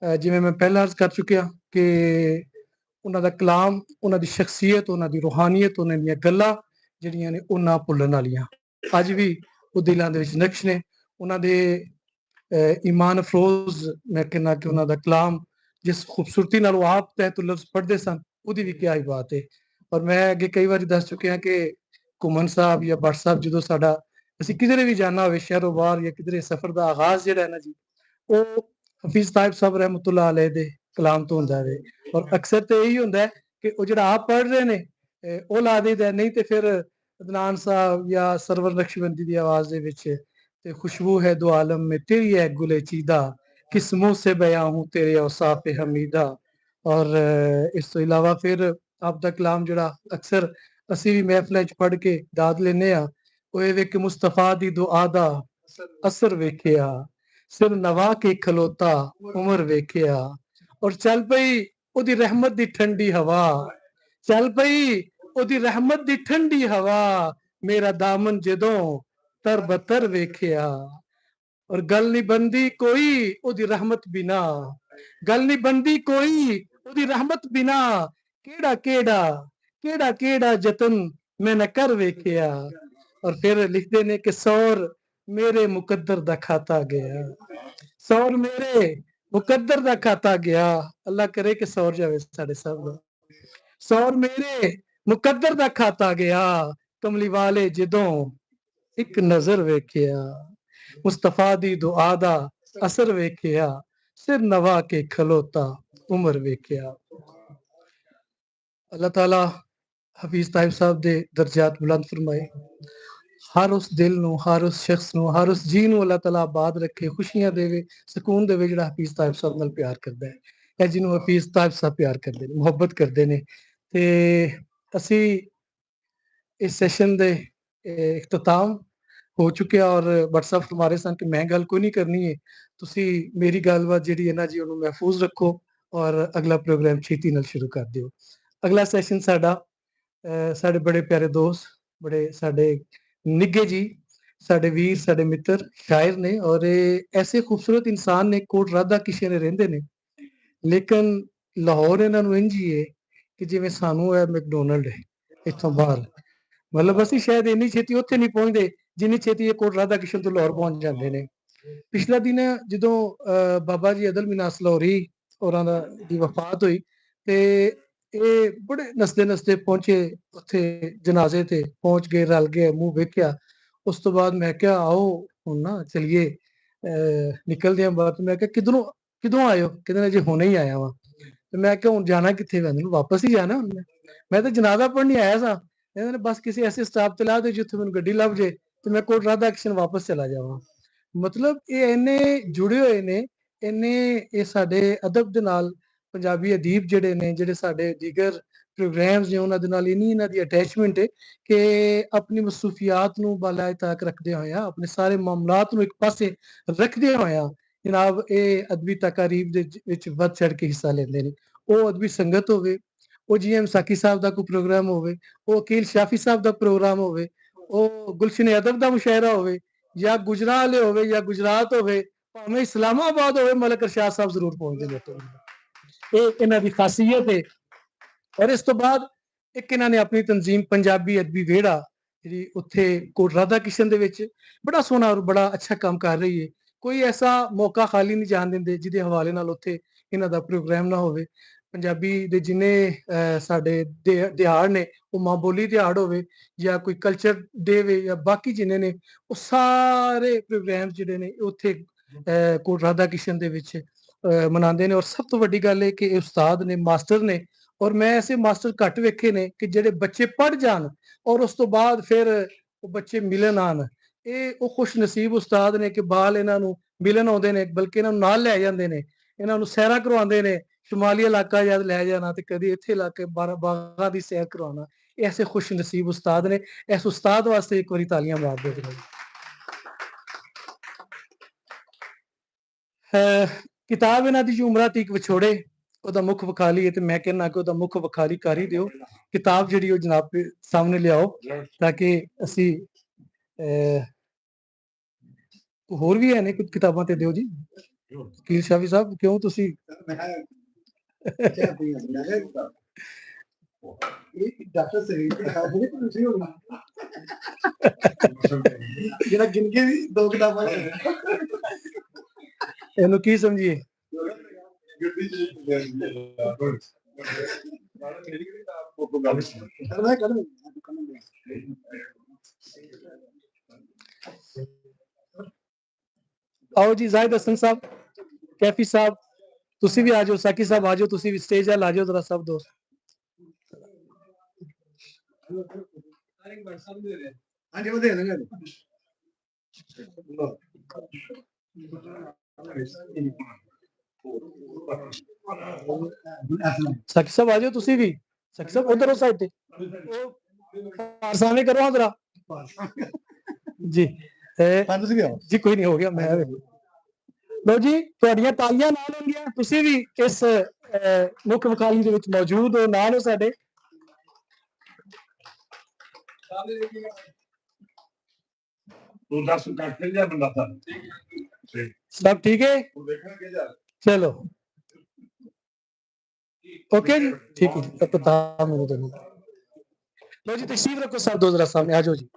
اہ، جویں میں پہلا عرض کر چکیا کہ انہاں دا کلام، انہاں دی شخصیت، انہاں دی روحانیت، انہاں دیاں گلاں جڑیاں نے، او نہ بھلن والیاں۔ اج وی او دلاں دے وچ نقش نے۔ انہاں دے، اے، ایمان افروز، میں کہنا کہ انہاں دا کلام جس خوبصورتی نال او آپ تحت لفظ پڑھدے سن، اودی وی کیا ہی بات ہے۔ اور میں اگے کئی واری دس چکے ہاں کہ گھمن صاحب یا بٹ صاحب جدوں ساڈا، اسی کدھرے وی جانا ہوئے، شہر و بار یا کدھرے سفر دا آغاز جڑا ہے نا جی، او حفیظ طائب صاحب رحمۃ اللہ علیہ دے کلام تو ہوندا ہے۔ اور اکثر تے ایہی ہوندا ہے کہ او جڑا آپ پڑھ رہے نے، اے، او لا دے دا، نہیں تے پھر عدنان صاحب یا سرور نقشبندی دی آواز دے وچ، تے خوشبو ہے دو عالم میں تیری ہے گلے چیدہ، کس منہ سے بیاں ہوں تیرے اوصاف حمیدہ۔ اور، اے، اس تو علاوہ پھر آپ دا کلام جڑا اکثر اسی بھی محفلیں چ پڑھ کے داد لینے آ، او اے وے کہ مصطفیٰ دی دعا دا اثر ویکھیا، سر نوا کے کھلوتا عمر ویکھیا، اور چل پئی اودی رحمت دی ٹھنڈی ہوا، چل پئی اودی رحمت دی ٹھنڈی ہوا، میرا دامن جدوں تر بتر ویکھیا۔ اور گل نہیں بندی کوئی اودی رحمت بنا، گل نہیں بندی کوئی اودی رحمت بنا، کیڑا کیڑا، کیڑا کیڑا جتن میں نہ کر ویکھیا۔ اور پھر لکھدے نے کہ سور میرے مقدر دا کھاتا گیا، سور میرے مقدر دا کھاتا گیا۔ اللہ کرے کہ سور جاوے ساڈے سب دا۔ سور میرے مقدر دا کھاتا گیا، کملی والے جدوں اک نظر ویکھیا، مصطفیٰ دی دعا دا اثر ویکھیا، سر نوا کے کھلوتا عمر ویکھیا۔ اللہ تعالیٰ حفیظ طاہر صاحب دے درجات بلند فرمائے۔ ہر اس دل نوں، ہر اس شخص نوں، ہر اس جی نوں اللہ تعالیٰ آباد رکھے، خوشیاں دے، سکون دے جڑا حفیظ طاہر صاحب نال پیار کردا ہے یا جنوں حفیظ طاہر صاحب پیار کردے نے، محبت کردے نے۔ تے اسی اس سیشن دے، اے، اختتام ہو چکیا اور بٹ صاحب فرما رہے سن کہ میں گل کوئی نہیں کرنی ہے، تسی میری گل بات جڑی ہے نا جی، انہوں محفوظ رکھو اور اگلا پروگرام چھیتی نال شروع کر دیو۔ اگلا سیشن ساڈا، اے، ساڈے بڑے پیارے دوست، بڑے ساڈے نگے جی، ساڈے ویر، ساڈے متر شاعر نے، اور اے ایسے خوبصورت انسان نے، کوٹ رادھا کشن نے رہندے نے، لیکن لاہور انہاں نوں انج ہی ہے کہ جویں سانوں اے میکڈونلڈ ہے اتھوں باہر۔ مطلب، اسی شاید اینی چھیتی اتھے نہیں پہنچدے، جنی چھیتی اے کوٹ رادھا کشن تو لاہور پہنچ جاندے نے۔ پچھلا دن جدوں، اے، بابا جی عدل مناس لاہوری ہوراں دا، دی وفات ہوئی، تے اے بڑے نسدے نسدے پہنچے اتھے، جنازے تے پہنچ گئے، رل گئے، منہ ویکھیا۔ اس تو بعد میں کہیا، "آؤ ہن نا چلیے، اے، نکلدے ہاں باہر۔" تے میں کہیا، "کدھروں، کدھروں آئے ہو؟" کہندے نے، "جی ہنے ہی آیا واں۔" تے میں کہیا، "ہن جانا کتھے وے؟" کہندے نے، "واپس ہی جانا ہن میں۔ میں تے جنازہ پڑھن ہی آیا سا۔" کہندے نے، "بس کسی ایسے سٹاپ تے لا دے جتھوں مینوں گڈی لب جے تے میں کوٹ رادھا کشن واپس چلا جاواں۔" مطلب، اے اینے جڑے ہوئے نے، اینے، اے ساڈے ادب دے نال، پنجابی ادیب جڑے نے، جڑے ساڈے دیگر پروگرامز نے، انہاں دے نال اینی انہاں دی اٹیچمنٹ ہے کہ اپنی مصروفیات نوں بالائے طاق رکھدے ہوئے، اپنے سارے معاملات نوں ایک پاسے رکھدے ہوئے، جناب، اے ادبی تقاریب دے وچ ود چڑھ کے حصہ لیندے نے۔ او ادبی سنگت ہووے، او جی ایم ساقی صاحب دا کوئی پروگرام ہووے، او عقیل شافی صاحب دا پروگرام ہووے، او گلشن ادب دا مشاعرہ ہووے، یا گجرا والے ہووے یا گجرات ہووے، بھاویں اسلام آباد ہووے، ملک ارشاد صاحب ضرور پہنچدے نے۔ اے انہاں دی خاصیت ہے۔ اور اس تو بعد ایک انہاں نے اپنی تنظیم پنجابی ادبی ویڑا، جڑی اتھے کوٹ رادھا کشن دے وچ بڑا سوہنا اور بڑا اچھا کام کر رہی ہے۔ کوئی ایسا موقع خالی نہیں جان دیندے جدے حوالے نال اتھے انہاں دا پروگرام نہ ہووے۔ پنجابی دے جنے، اے، ساڈے دے-، دیہاڑ نے، او ماں بولی دیہاڑ ہووے یا کوئی کلچر ڈے وے یا باقی جنے نے، او سارے پروگرام جڑے نے اتھے، اے، کوٹ رادھا کشن دے وچ، اے، مناندے نے۔ اور سب تو وڈی گل ہے کہ اے استاد نے، ماسٹر نے، اور میں ایسے ماسٹر گھٹ ویکھے نے کہ جڑے بچے پڑھ جان اور اس تو بعد پھر او بچے ملن آن۔ اے او خوش نصیب استاد نے کہ بال انہاں نوں ملن آوندے نے، بلکہ انہاں نوں نال لے جاندے نے، انہاں نوں سیراں کرواندے نے۔ شمالی علاقہ جد لے جانا تے کدی اتھے علاقے بار-، باغاں دی سیر کروانا۔ اے ایسے خوش نصیب استاد نے، اس استاد واسطے ایک واری تالیاں مار دے۔ اے، کتاب انہاں دی جو عمرہ تیک وچھوڑے، او دا مکھ وکھالی ہے، تے میں کہنا کہ او دا مکھ وکھالی کر ہی دیو۔ کتاب جڑی او جناب دے سامنے لیاؤ، تاکہ اسی، اے، ہور وی ہے نے کچھ کتاباں تے دیو جی۔ وکیل شافی صاحب، کیوں تسی ڈاکٹر سہیل دی کتاب نہیں پڑھی سی ہونا۔ جڑا گن کے بھی دو کتاباں نے۔ اینوں کی سمجھیے؟ آؤ جی، زاہد حسن صاحب، کیفی صاحب، تسی وی آ جاؤ، ساقی صاحب آ جاؤ، تسی وی سٹیج تے آ جاؤ ذرا سب دوست۔ ہاں جی، ودے لگا۔ ساقی صاحب آ جاؤ، تسی وی۔ ساقی صاحب ادھر ہو سائیڈ تے۔ او، پارسانے کرو ہاں ذرا۔ جی۔ اے، جی، کوئی نہیں، ہو گیا، میں لو جی، تہاڈیاں تالیاں نال ہونگیاں، تسی وی اس، اے، مکھ مکالی دے وچ موجود ہو، نال ہو ساڈے۔ تو دس کٹ کر لیا بندہ تھا۔ سب ٹھیک ہے؟ چلو۔ اوکے جی، ٹھیک ہے جی، تب تو تھا میرے دل میں۔ لو جی، تشریف رکھو صاحب، دو ذرا سامنے آ جاؤ جی۔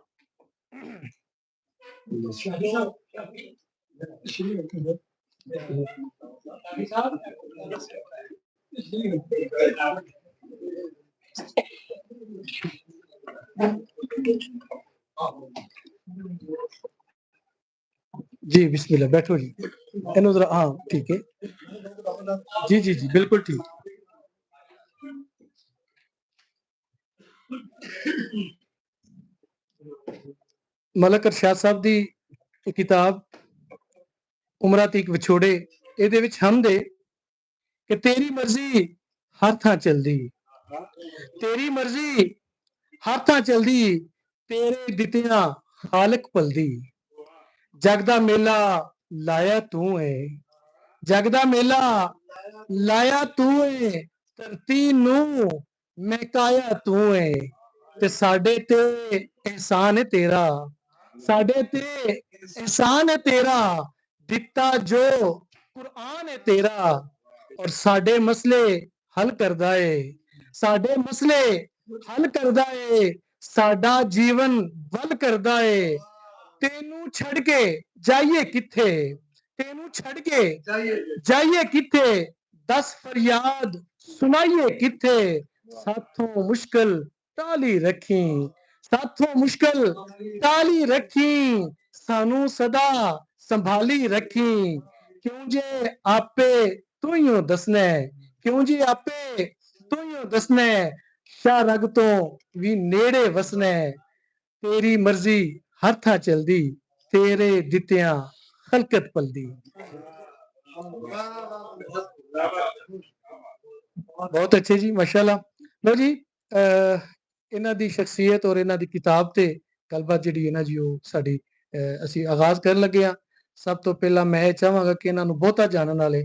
جی، بسم اللہ، بیٹھو جی۔ اینو ذرا، ہاں، ٹھیک ہے۔ جی، جی، جی، بالکل ٹھیک۔ ملک ارشاد صاحب دی کتاب عمرہ تیک وچھوڑے، اے دے وچ ہم دے کہ تیری مرضی ہر تھاں چلدی، تیری مرضی ہر تھاں چلدی، تیرے دتیاں خالق پلدی۔ جگ دا میلہ لایا توں اے، جگ دا میلہ لایا توں اے، دھرتی نوں مہکایا توں اے، تے ساڈے تے احسان اے تیرا، ساڈے تے احسان اے تیرا، دتا جو قرآن اے تیرا، اور ساڈے مسئلے حل کردا اے، ساڈے مسئلے حل کردا اے، ساڈا جیون ول کردا اے۔ تینوں چھڈ کے جائیے کتھے؟ تینوں چھڈ کے جائیے کتھے؟ دس فریاد سنائیے کتھے؟ ساتھوں مشکل ٹالی رکھیں، ساتھوں مشکل ٹالی رکھیں، سانوں سدا سنبھالی رکھیں۔ کیوں جے آپے توئیوں دسنا ہے، کیوں جے آپے توئیوں دسنا ہے، شاہ رگ توں وی نیڑے وسنا ہے۔ تیری مرضی ہر تھاں چلدی، تیرے دتیاں خلقت پلدی۔ بہت اچھے جی، ماشاءاللہ۔ لو جی، انہاں دی شخصیت اور انہاں دی کتاب تے گل بات جڑی ہے نا جی، او ساڈی، اے، اسی آغاز کرن لگے ہاں۔ سب تو پہلا میں اے چاہواں گا کہ انہاں نوں بہتا جانن والے،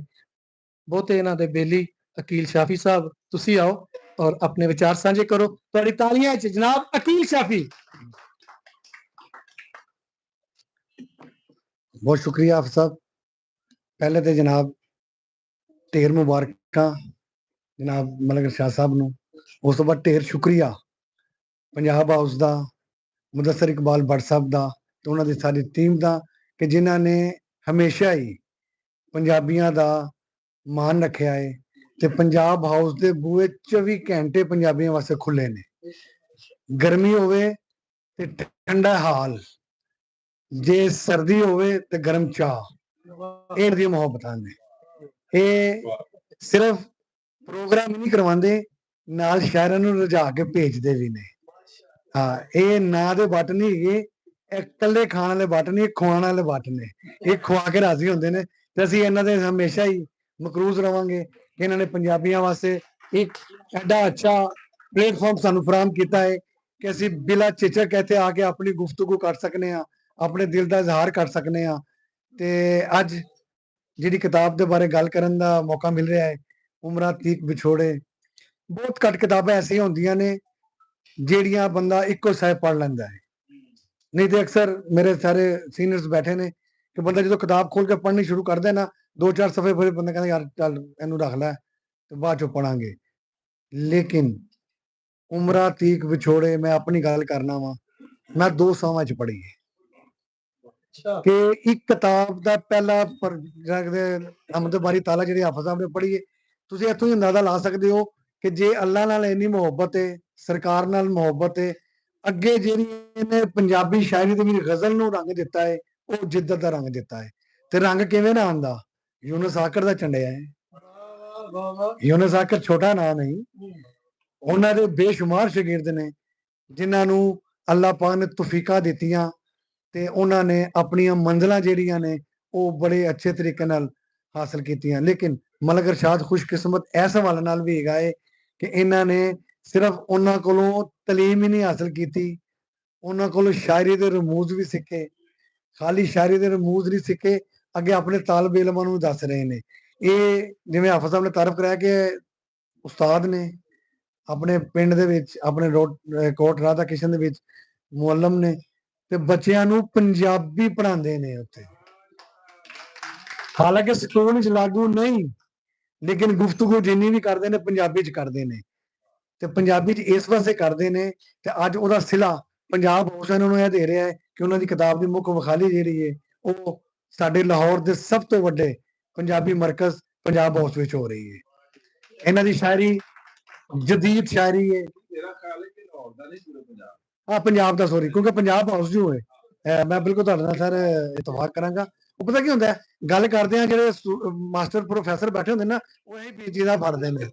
بہتے انہاں دے بیلی عقیل شافی صاحب، تسی آؤ اور اپنے وچار سانجھے کرو۔ تہاڈی تالیاں وچ جناب عقیل شافی۔ بہت شکریہ حافظ صاحب۔ پہلے تے جناب ڈھیر مبارکاں جناب ملک ارشاد صاحب نوں، اس تو بعد ڈھیر شکریہ پنجاب ہاؤس دا، مدثر اقبال بٹ صاحب دا، تے انہاں دی ساری ٹیم دا، کہ جنہاں نے ہمیشہ ہی پنجابیاں دا مان رکھیا ہے۔ تے پنجاب ہاؤس دے بوئے چوبی گھنٹے پنجابیاں واسطے کھلے نے، گرمی ہوئے تے ٹھنڈا حال، جے سردی ہووے تے گرم چاہ، اے دی محبتاں نے۔ اے صرف پروگرام ہی نہیں کرواندے، نال شاعراں نوں رجا کے بھیجدے وی نے۔ ہاں، اے نا دے بٹ نہیں، اے اکلے کھان والے بٹ نہیں، اے کھوان والے بٹ نے۔ اے کھوا کے راضی ہوندے نے۔ تے اسی انہاں دے ہمیشہ ہی مقروض رہواں گے کہ انہاں نے پنجابیاں واسطے ایک ایڈا اچھا پلیٹ فارم سانوں فراہم کیتا ہے کہ اسی بلا چچک ایتھے آ کے اپنی گفتگو کر سکنے ہاں، اپنے دل دا اظہار کر سکنے ہاں۔ تے اج جڑی کتاب دے بارے گل کرن دا موقع مل رہا ہے، عمرہ تیک بچھوڑے، بہت گھٹ کتاباں ایسیاں ہوندیاں نے جیڑیاں بندہ اکو سائے پڑھ لیندا ہے۔ نہیں تے اکثر میرے سارے سینئرز بیٹھے نے کہ بندہ جدوں کتاب کھول کے پڑھنی شروع کردا ہے نا، دو چار صفحے پڑھے بندہ کہندا، "یار، چل، اینوں رکھ لے، تے بعد چوں پڑھاں گے۔" لیکن عمرہ تیک وچھوڑے، میں اپنی گل کرنا وا، میں دو ساواں چ پڑھی ہے۔ کہ ایک کتاب دا پہلا پر-، جناب دے رحمت باری تعالیٰ جڑی حافظ صاحب نے پڑھی ہے، تسی اتھوں ہی اندازہ لا سکدے ہو کہ جے اللہ نال اینی محبت ہے، سرکار نال محبت ہے، اگے جڑی اینے پنجابی شاعری دے وچ غزل نوں رنگ دتا ہے، او جدت دا رنگ دتا ہے۔ تے رنگ کیویں نہ آندا؟ یونس آکڑ دا چنڈیا ہے۔ یونس آخر چھوٹا نام نہیں، انہاں دے بے شمار شاگرد نے، جنہاں نوں اللہ پاک نے توفیقاں دتیاں تے انہاں نے اپنیاں منزلاں جیڑیاں نے، او بڑے اچھے طریقے نال حاصل کیتیاں۔ لیکن ملک ارشاد خوش قسمت ایس حوالے نال وی ہیگا اے کہ انہاں نے صرف انہاں کولوں تعلیم ہی نہیں حاصل کیتی، انہاں کولوں شاعری دے رموز وی سکھے، خالی شاعری دے رموز نہیں سکھے، اگے اپنے طالب علماں نوں دس رہے نے۔ اے جویں حافظ صاحب نے تعارف کرایا کہ استاد نے، اپنے پنڈ دے وچ، اپنے روڈ، اے، کوٹ راہ دا کشن دے وچ معلم نے، تے بچیاں نوں پنجابی پڑھاندے نے اتھے۔ حالانکہ سکول وچ لاگو نہیں، لیکن گفتگو جنی وی کردے نے، پنجابی چ کردے نے۔ تے پنجابی چ اس واسطے کردے نے، تے اج او دا صلہ پنجاب ہاؤس انہاں نوں اے دے رہا ہے کہ انہاں دی کتاب دی مکھ وخالی جیڑی ہے، او ساڈے لاہور دے سب تو وڈے پنجابی مرکز پنجاب ہاؤس وچ ہو رہی ہے۔ انہاں دی شاعری جدید شاعری ہے۔ میرا خیال ہے کہ لاہور دا نہیں، پورے پنجاب۔ ہاں، پنجاب دا، سوری، کیونکہ پنجاب ہاؤس جو ہے، اے، میں بالکل تہاڈے نال سر اتفاق کراں گا۔ وہ پتہ کی ہوندا ہے، گل کردے آں، جڑے سو-، ماسٹر پروفیسر بیٹھے ہوندے نا، وہ یہی پیچیدہ پڑھدے نے۔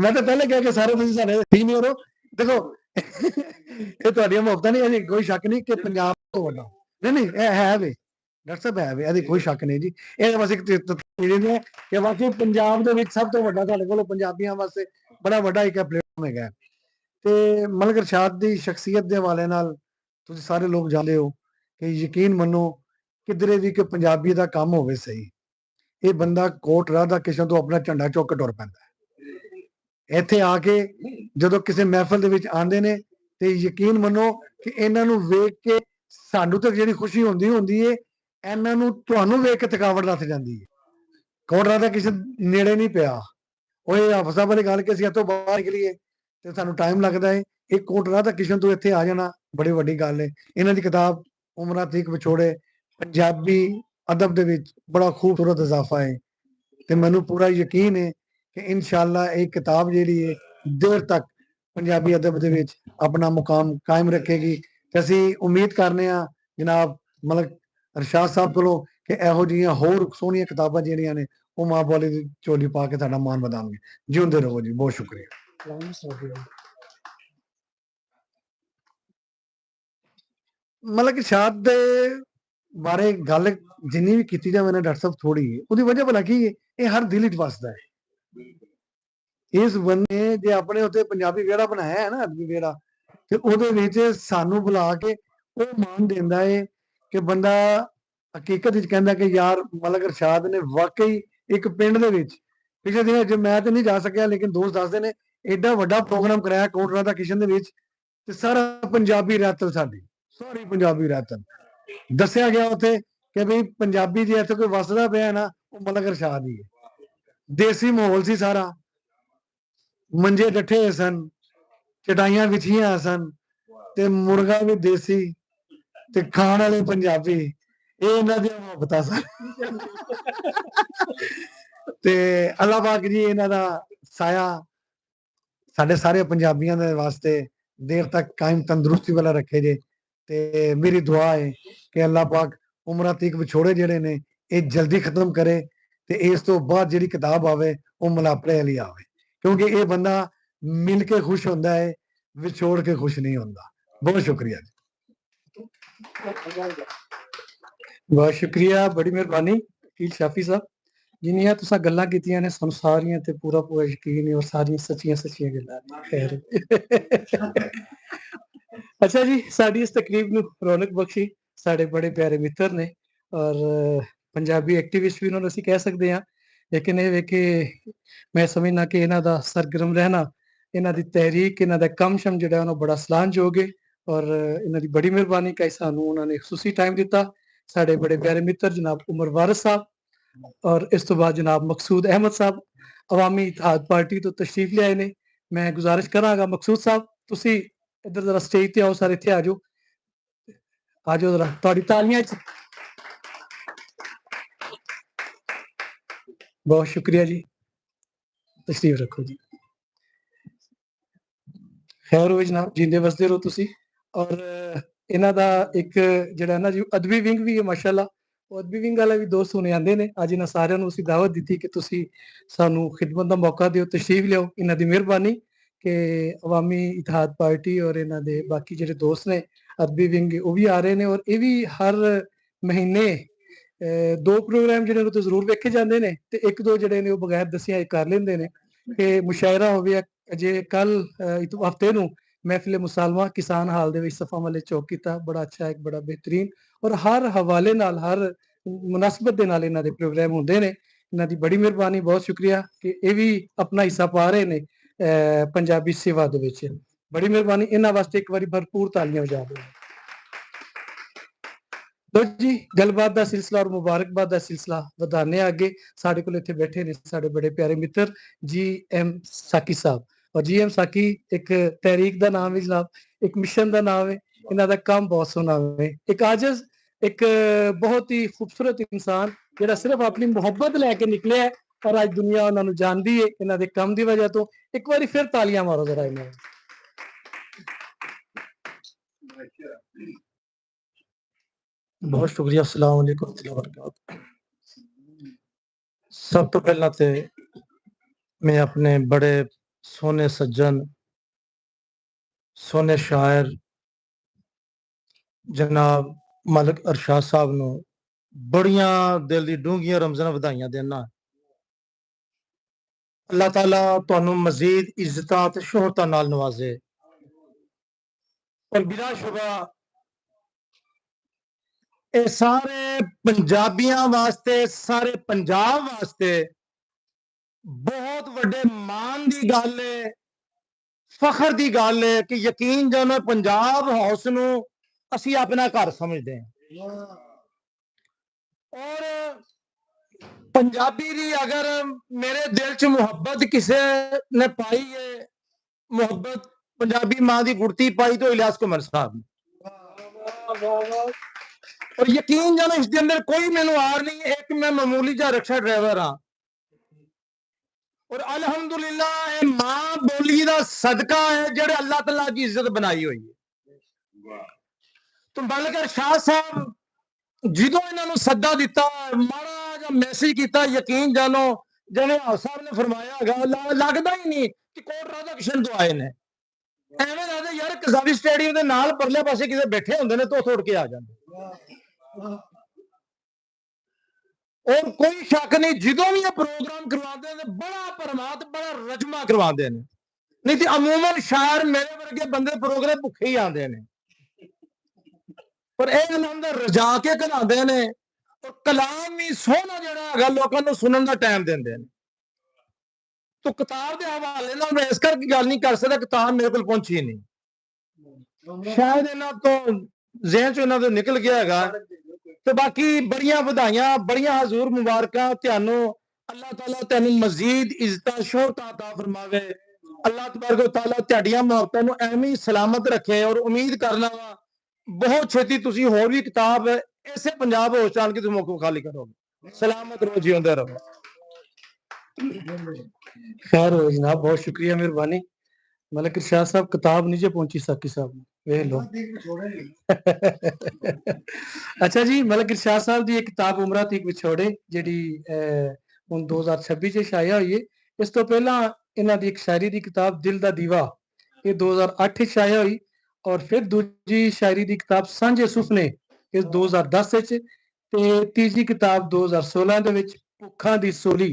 میں تو پہلے کہا کہ سارے تسی سارے سینئر ہو۔ دیکھو، یہ تہاڈیاں محبتاں نہیں، ایسی کوئی شک نہیں کہ پنجاب تو وڈا۔ نہیں، نہیں، یہ ہے وے۔ ڈاکٹر صاحب، ہے وے، ایسی کوئی شک نہیں جی۔ یہ بس ایک ت-، ت-، یہ ہے کہ واقعی پنجاب دے وچ سب تو وڈا ساڈے کول پنجابیاں واسطے بڑا وڈا ایک پلیٹ فارم ہے۔ تے ملک ارشاد دی شخصیت دے حوالے نال تسی سارے لوگ جاندے ہو کہ یقین منو، کدھرے وی کہ پنجابی دا کم ہووے صحیح، اے بندہ کوٹ راہ دا کشن تو اپنا جھنڈا چوک کے ٹر پیندا ہے۔ ایتھے آ کے جدوں کسے محفل دے وچ آندے نے، تے یقین منو کہ انہاں نوں ویکھ کے سانوں تے جڑی خوشی ہوندی ہوندی ہے، انہاں نوں تہانوں ویکھ کے تھکاوٹ لتھ جاندی ہے۔ کوٹ راہ دا کشن نیڑے نہیں پیا۔ اوہ، اے حافظ صاحب والی گل کہ اسی اتھوں باہر نکلیے تے سانوں ٹائم لگدا ہے۔ ایک کوٹ راہ دا کشن تو اتھے آ جانا بڑی وڈی گل ہے۔ انہاں دی کتاب عمر عتیق وچھوڑے پنجابی ادب دے وچ بڑا خوبصورت اضافہ ہے، تے مینوں پورا یقین ہے کہ انشاءاللہ ایک کتاب جیڑی ہے دیر تک پنجابی ادب دے وچ اپنا مقام قائم رکھے گی۔ تے اسی امید کرنے ہاں جناب ملک ارشاد صاحب کولوں کہ ایہو جیاں ہور سوہنیاں کتاباں جیڑیاں نے، او ماں بولی دی چولی پا کے ساڈا مان ودھان گے۔ جیوندے رہو جی، بہت شکریہ۔ ملک ارشاد دے بارے گل جنی وی کیتی جاوے نا ڈاکٹر صاحب، تھوڑی ہے۔ اودی وجہ بھلا کی ہے؟ اے ہر دل وچ وسدا ہے۔ اس بندے جے اپنے اتنے پنجابی ویڑا بنایا ہے نا، ادبی ویڑا، تے اودے وچ سانوں بلا کے او مان دیندا ہے کہ بندہ حقیقت وچ کہندا کہ یار، ملک ارشاد نے واقعی ایک پنڈ دے وچ، پچھلے دن جو میں تے نہیں جا سکیا لیکن دوست دسدے نے، ایڈا وڈا پروگرام کرایا کوٹ راہ دا کشن دے وچ، تے سارا پنجابی رہتل ساڈی، ساری پنجابی رہتل دسیا گیا اتھے کہ بھئی پنجابی جے اتھے کوئی وسدا پیا ہے نا، او ملک ارشاد ہی ہے۔ دیسی ماحول سی سارا، منجے ڈٹھے ہوئے سن، چٹائیاں وچھیاں سن، تے مرغا وی دیسی، تے کھان والے پنجابی، اے انہاں دیاں محبتاں سن۔ تے اللہ پاک جی انہاں دا سایہ ساڈے سارے پنجابیاں دے واسطے دیر تک قائم تندرستی والا رکھے جے۔ تے میری دعا ہے کہ اللہ پاک عمرہ تیک وچھوڑے جڑے نے، اے جلدی ختم کرے، تے اس تو بعد جڑی کتاب آوے، او ملاپڑے والی آوے، کیونکہ اے بندہ مل کے خوش ہوندا ہے، وچھوڑ کے خوش نہیں ہوندا۔ بہت شکریہ جی۔ بہت شکریہ، بڑی مہربانی وکیل شافی صاحب، جنیاں تساں گلاں کیتیاں نے، سانوں ساریاں تے پورا پورا یقین ہے اور ساریاں سچیاں سچیاں گلاں نے۔ خیر۔ اچھا جی، ساڈی اس تقریب نوں رونق بخشی ساڈے بڑے پیارے متر نے، اور پنجابی ایکٹیوسٹ بھی انہوں نے اسی کہہ سکتے ہیں، لیکن یہ ویکھے، میں سمجھنا کہ انہاں دا سرگرم رہنا، انہاں دی تحریک، انہاں دا کم شم جڑا انہاں بڑا سلان جو گے، اور انہاں دی بڑی مہربانی کہ سانوں انہاں نے خصوصی ٹائم دتا۔ ساڈے بڑے پیارے متر جناب عمر وارث صاحب، اور اس تو بعد جناب مقصود احمد صاحب، عوامی اتحاد پارٹی تو تشریف لے آئے نے۔ میں گزارش کراں گا مقصود صاحب، تسی ادھر ذرا سٹیج تے آؤ، سارے اتھے آ جاؤ۔ آ جاؤ ذرا، تہاڈی تالیاں چ۔ بہت شکریہ جی، تشریف رکھو جی۔ خیر ہوئے جناب، جیندے وسدے رہو تسی۔ اور انہاں دا ایک جڑا نا جی ادبی ونگ بھی ہے ماشاءاللہ، ادبی ونگ والے بھی دوست ہونے آندے نے۔ اج انہاں ساریاں نوں اسی دعوت دتی کہ تسی سانوں خدمت دا موقع دیو، تشریف لیاؤ۔ انہاں دی مہربانی کہ عوامی اتحاد پارٹی اور انہاں دے باقی جڑے دوست نے ادبی ونگ، او بھی آ رہے نے اور اے بھی ہر مہینے، اے، دو پروگرام جڑے نے تے ضرور ویکھے جاندے نے تے ایک دو جڑے نے او بغیر دسیاں اے کر لیندے نے کہ مشاعرہ ہووے۔ اجے کل، اے، اتو-، ہفتے نوں محفل مسالمہ کسان ہال دے وچ صفا والے چوک کیتا، بڑا اچھا، ایک بڑا بہترین اور ہر حوالے نال، ہر مناسبت دے نال انہاں دے پروگرام ہوندے نے۔ انہاں دی بڑی مہربانی، بہت شکریہ کہ اے وی اپنا حصہ پا رہے نے، اے، پنجابی سیوا دے وچ۔ بڑی مہربانی، انہاں واسطے ایک واری بھرپور تالیاں ہو جاوے۔ لو جی، گل بات دا سلسلہ اور مبارکباد دا سلسلہ ودھانے آگے۔ ساڈے کول اتھے بیٹھے نے ساڈے بڑے پیارے متر جی ایم ساقی صاحب۔ اور جی ایم ساقی ایک تحریک دا نام ہے جناب، ایک مشن دا نام ہے، انہاں دا کام بہت سوہنا ہے۔ ایک عاجز، ایک بہت ہی خوبصورت انسان جڑا صرف اپنی محبت لے کے نکلے ہے اور اج دنیا انہاں نوں جاندی ہے انہاں دے کام دی وجہ تو۔ ایک واری پھر تالیاں مارو ذرا انہاں نوں۔ بہت شکریہ، السلام علیکم ورحمۃ اللہ وبرکاتہ۔ سب تو پہلا تے میں اپنے بڑے سونے سجن، سونے شاعر جناب ملک ارشاد صاحب نو بڑیاں دل دی ڈونگیاں رمضان ودائیاں دینا۔ اللہ تعالیٰ تانوں مزید عزتاں تے شہرتاں نال نوازے۔ اور بلا شبہ اے سارے پنجابیاں واسطے، سارے پنجاب واسطے بہت وڈے مان دی گل ہے، فخر دی گل ہے کہ یقین جانو پنجاب ہاؤس نو اسی اپنا گھر سمجھدے ہیں۔ اور پنجابی دی اگر میرے دل چ محبت کسے نے پائی ہے، محبت پنجابی ماں دی گڑتی پائی تو الیاس کمر صاحب نے۔ اور یقین جانو اس دے اندر کوئی مینوں آر نہیں، ایک میں معمولی جا رکشہ ڈرائیور ہاں۔ اور الحمدللہ اے ماں بولی دا صدقہ ہے جڑے اللہ تعالیٰ کی عزت بنائی ہوئی ہے۔ تو ملک ارشاد صاحب جدوں انہاں نوں سدا دتا، ماڑا جا میسج کیتا، یقین جانو جویں آپ صاحب نے فرمایا گا، لا-، لگدا ہی نہیں کہ کوٹ راجا کشن تو آئے نے۔ ایویں لگدا یار قذافی سٹیڈیم دے نال پرلے پاسے کسے بیٹھے ہوندے نے تو توڑ کے آ جاندے۔ اور کوئی شک نہیں، جدوں بھی یہ پروگرام کرواندے نے، بڑا پرمات، بڑا رجمہ کرواندے نے۔ نہیں تے عموماً شاعر میرے ورگے بندے پروگرام بھکھے ہی آندے نے۔ پر اے انہاں دا رجا کے کھلاندے نے، اور کلام ہی سوہنا جڑا ہے، لوکاں نوں سنن دا ٹائم دیندے نے۔ تو کتاب دے حوالے نال میں اس کر کے گل نہیں کر سکدا، کتاب میرے کول پہنچی نہیں۔ شاید انہاں تو ذہن چوں انہاں دے نکل گیا ہے۔ تو باقی بڑیاں ودھائیاں، بڑیاں حضور مبارکاں تہانوں۔ اللہ تعالیٰ تہانوں مزید عزت شہرت عطا فرماوے۔ اللہ تبارک و تعالیٰ تہاڈیاں محبتاں نوں ایویں سلامت رکھے اور امید کرنا وا بہت چھتی تسی ہور وی کتاب ایسے پنجاب ہوش آن کے تسی موقع خالی کرو گے۔ سلامت رہو، جیوندے رہو۔ خیر ہو جناب، بہت شکریہ، مہربانی۔ ملک ارشاد صاحب، کتاب نہیں جے پہنچی ساقی صاحب نوں، ویکھ لو۔ اچھا جی، ملک ارشاد صاحب دی ایک کتاب عمرہ تک وچھوڑے، جیڑی، اے، ہن دو ہزار چھبی چ شائع ہوئی ہے۔ اس تو پہلا انہاں دی ایک شاعری دی کتاب دل دا دیوا، یہ دو ہزار اٹھ وچ شائع ہوئی، اور پھر دوجی شاعری دی کتاب سانجھے سپنے، اس دو ہزار دس وچ، تے تیجی کتاب دو ہزار سولہ دے وچ بھکھاں دی سولی،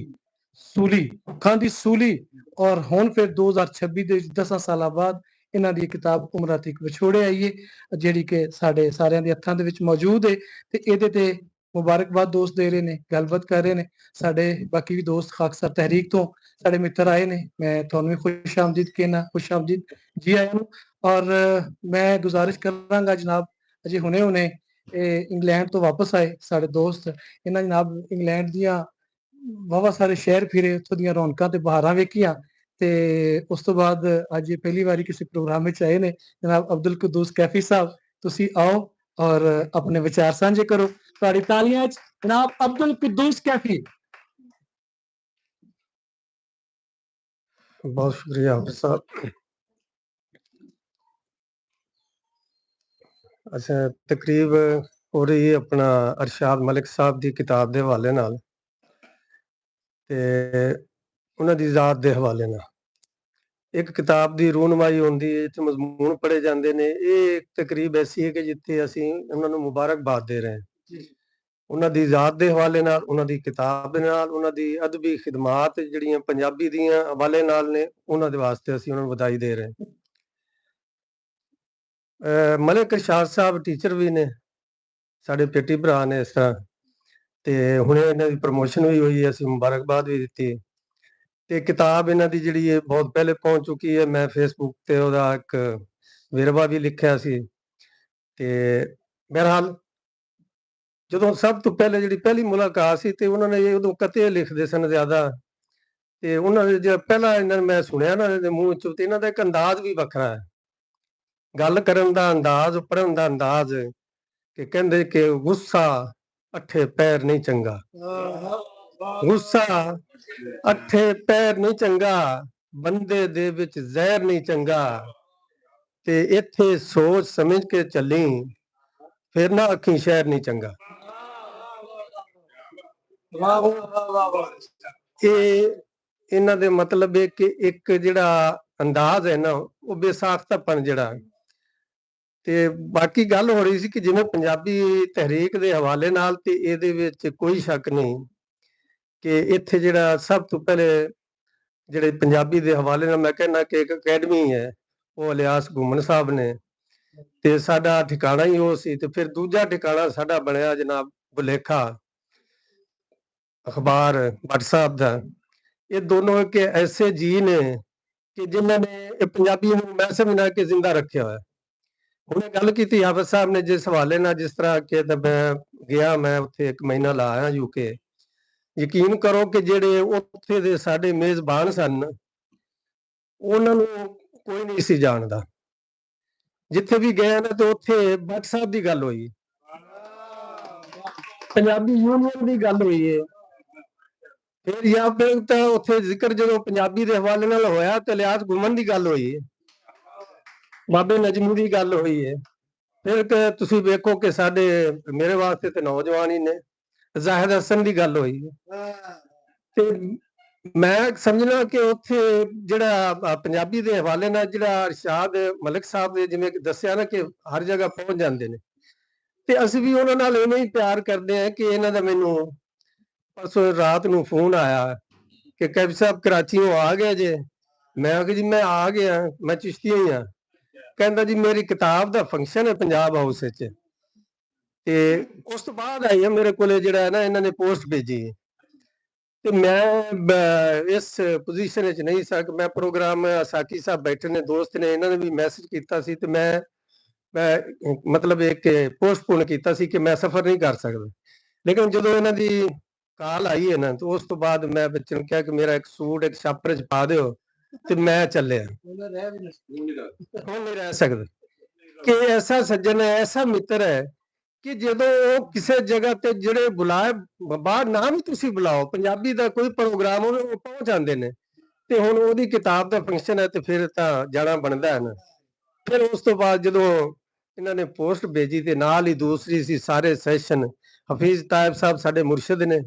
سولی، بھکھاں دی سولی، اور ہن پھر دو ہزار چھبی دے وچ دساں سالاں بعد انہاں دی کتاب عمرہ تک وچھوڑے آئی ہے، جیڑی کہ ساڈے ساریاں دے ہتھاں دے وچ موجود ہے۔ تے ایدے تے مبارکباد دوست دے رہے نے، گل بات کر رہے نے۔ ساڈے باقی بھی دوست خاکسار تحریک تو ساڈے متر آئے نے، میں تھانوں بھی خوش آمدید کہنا، خوش آمدید، جی آئے نوں۔ اور میں گزارش کراں گا جناب، اجے ہنے ہنے اے انگلینڈ تو واپس آئے ساڈے دوست، انہاں جناب انگلینڈ دیاں بہت سارے شہر پھرے، اتھوں دیاں رونقاں تے بہاراں ویکھیاں۔ تے اس تو بعد اج یہ پہلی واری کسی پروگرام وچ آئے نے جناب عبد القدوس کیفی صاحب، تسی آؤ اور اپنے وچار سانجھے کرو۔ تہاڈی تالیاں وچ جناب عبد القدوس کیفی۔ بہت شکریہ حافظ صاحب۔ اچھا، تقریب اور یہ اپنا ارشاد ملک صاحب دی کتاب دے حوالے نال تے انہاں دی ذات دے حوالے نال۔ ایک کتاب دی رونمائی ہوندی ہے، جتھے مضمون پڑھے جاندے نے۔ اے ایک تقریب ایسی ہے کہ جتھے اسی انہاں نوں مبارکباد دے رہے ہیں۔ انہاں دی ذات دے حوالے نال، انہاں دی کتاب دے نال، انہاں دی ادبی خدمات جڑیاں پنجابی دیاں حوالے نال نے، انہاں دے واسطے اسی انہاں نوں ودائی دے رہے ہیں۔ اے، ملک ارشاد صاحب ٹیچر وی نے، ساڈے پیٹی بھرا نے اس طرح۔ تے ہن انہاں دی پروموشن وی ہوئی ہے، اسی مبارکباد وی دتی۔ تے کتاب انہاں دی جڑی ہے بہت پہلے پہنچ چکی ہے، میں فیس بک تے اوہدا اک ویروا وی لکھیا سی۔ تے بہرحال، جدوں سب توں پہلے جڑی پہلی ملاقات سی تے انہاں نے اے اودوں قطعے لکھدے سن زیادہ۔ تے انہاں نے جڑا پہلا انہاں نے میں سنیا نا انہاں دے منہ وچوں، تے انہاں دا اک انداز وی وکھرا ہے۔ گل کرن دا انداز، پڑھن دا انداز، کہ کہندے کہ غصہ اٹھے پیر نہیں چنگا۔ غصہ اٹھے پیر نہیں چنگا، بندے دے وچ زہر نہیں چنگا۔ تے ایتھے سوچ سمجھ کے چلیں، پھر نہ اکھیں شہر نہیں چنگا۔ اے انہاں دے مطلب ہے کہ ایک جڑا انداز ہے نا، وہ بے ساختہ پن جڑا۔ تے باقی گل ہو رہی سی کہ جویں پنجابی تحریک دے حوالے نال، تے اے دے وچ کوئی شک نہیں کہ ایتھے جڑا سب توں پہلے جڑے پنجابی دے حوالے نال میں کہنا کہ ایک اکیڈمی ہے، وہ الیاس گھومن صاحب نے۔ تے ساڈا ٹھکانہ ہی وہ سی۔ تے پھر دوجا ٹھکانہ ساڈا بنیا جناب بلیکھا، اخبار بٹ صاحب دا۔ یہ دونوں ایک ایسے جی نے کہ جنہاں نے یہ پنجابی نوں میں سمجھنا کہ زندہ رکھیا ہوا ہے۔ ہن گل کیتی حافظ صاحب نے جس حوالے نال، جس طرح کہ تے میں گیا، میں اتھے ایک مہینہ لایا یو کے۔ یقین کرو کہ جڑے اتھے دے ساڈے میزبان سن، انہاں نوں کوئی نہیں سی جاندا۔ جتھے بھی گئے نا تے اتھے بٹ صاحب دی گل ہوئی، پنجابی یونین دی گل ہوئی ہے۔ پھر یا پھر تے اتھے ذکر جدوں پنجابی دے حوالے نال ہویا تے الیاس گھومن دی گل ہوئی ہے، بابے نجمو دی گل ہوئی ہے۔ پھر کہ تسی ویکھو کہ ساڈے، میرے واسطے تے نوجوان ہی نے، زاہد حسن دی گل ہوئی۔ تے میں سمجھنا کہ اتھے جڑا، آ، پنجابی دے حوالے نال جڑا ارشاد ملک صاحب نے جویں کہ دسیا نا کہ ہر جگہ پہنچ جاندے نے، تے اسی بھی انہاں نال ایویں ہی پیار کردے ہیں کہ انہاں دا مینوں پرسوں رات نوں فون آیا کہ کیفی صاحب کراچیوں آ گئے جے؟ میں آکھیا جی میں آ گیا، میں چشتی ہی ہاں۔ کہندا جی میری کتاب دا فنکشن ہے پنجاب ہاؤس وچ۔ تے اس تو بعد آئی ہے میرے کولے جڑا ہے نا انہاں نے پوسٹ بھیجی۔ تے میں ب-، اس پوزیشن وچ نہیں سا کہ میں پروگرام ساقی صاحب بیٹھے نے، دوست نے، انہاں نے بھی میسج کیتا سی تے میں، میں مطلب ایک پوسٹ پون کیتا سی کہ میں سفر نہیں کر سکدا۔ لیکن جدوں انہاں دی کال آئی ہے نا تو اس تو بعد میں بچن کہا کہ میرا ایک سوٹ ایک شاپر وچ پا دیو تے میں چلے ہاں۔ ہن نہیں رہ سکدا کہ ایسا سجن ہے، ایسا متر ہے کہ جدوں او کسے جگہ تے جڑے بلائے، باہر نہ بھی تسی بلاؤ، پنجابی دا کوئی پروگرام ہوے، او پہنچ آندے نے۔ تے ہن اودی کتاب دا فنکشن ہے تے پھر تاں جانا بندا ہے نا۔ پھر اس تو بعد جدوں انہاں نے پوسٹ بھیجی تے نال ہی دوسری سی سارے سیشن، حفیظ طائب صاحب ساڈے مرشد نے۔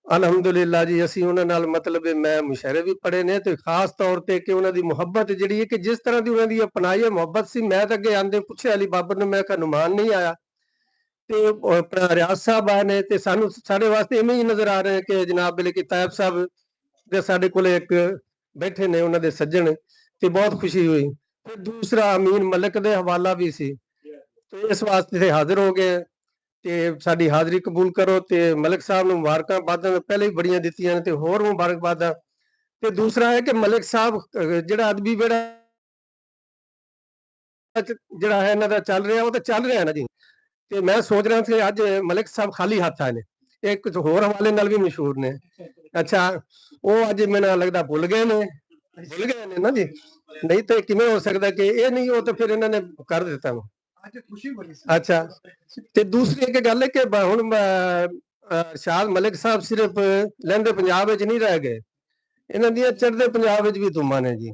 الحمدللہ جی، اسی انہاں نال مطلب ہے، میں مشاعرے بھی پڑھے نے تے خاص طور تے کہ انہاں دی محبت جڑی ہے کہ جس طرح دی انہاں دی اپنائی ہے، محبت سی، میں تے اگے آندے پچھے علی بابر نے، میں کہا نمان نہیں آیا۔ تے اپنا ریاض صاحب آئے نے تے سانو ساڈے واسطے ایویں ہی نظر آ رہے ہیں کہ جناب بلے کہ طائب صاحب دے ساڈے کول ایک بیٹھے نے، انہاں دے سجن، تے بہت خوشی ہوئی۔ پھر دوسرا امین ملک دے حوالہ بھی سی، تو اس واسطے تے حاضر ہو گئے۔ تے ساڈی حاضری قبول کرو تے ملک صاحب نوں مبارکاں باداں پہلے ہی بڑیاں دتیاں نے تے ہور مبارک باداں۔ تے دوسرا ہے کہ ملک صاحب، اہ، جڑا ادبی ویڑا جڑا ہے انہاں دا چل رہا، وہ تو چل رہا ہے نا جی۔ تے میں سوچ رہا کہ اج ملک صاحب خالی ہاتھ آئے نے، ایک کچھ ہور حوالے نال بھی مشہور نے۔ اچھا، وہ اج میرا لگدا بھول گئے نے، بھول گئے نے نا جی۔ نہیں تے کیویں ہو سکدا کہ یہ نہیں ہو تو پھر انہاں نے کر دیتا وا۔ اچھا، تے دوسری ایک گل ہے کہ ب-، ہن ب-، ارشاد ملک صاحب صرف لہندے پنجاب وچ نہیں رہ گئے، انہاں دیاں چڑھدے پنجاب وچ بھی دھوماں نے جی۔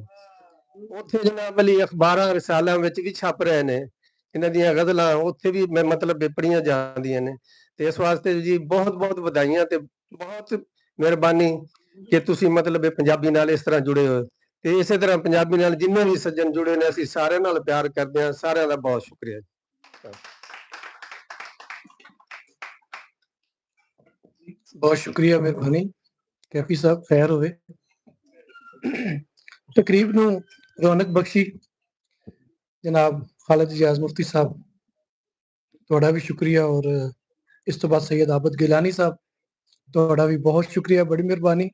اوتھے جناب علی اخباراں رسالیاں وچ بھی چھپ رہے نے۔ انہاں دیاں غزلاں اتھے وی میں مطلب پڑھیاں جاندیاں نے۔ تے اس واسطے جی بہت بہت ودائیاں تے بہت مہربانی کہ تسی مطلب پنجابی نال اس طرح جڑے ہوئے۔ تے اسے طرح پنجابی نال جننے وی سجن جڑے نے، اسی سارے نال پیار کردے ہاں۔ سارے دا بہت شکریہ۔ بہت شکریہ، مہربانی۔ کیفی صاحب، خیر ہوئے۔ تقریب نوں رونق بخشی جناب خالد اجاز مفتی صاحب، تہاڈا وی شکریہ۔ اور اس توں بعد سید عابد گیلانی صاحب، تہاڈا وی بہت شکریہ، بڑی مہربانی۔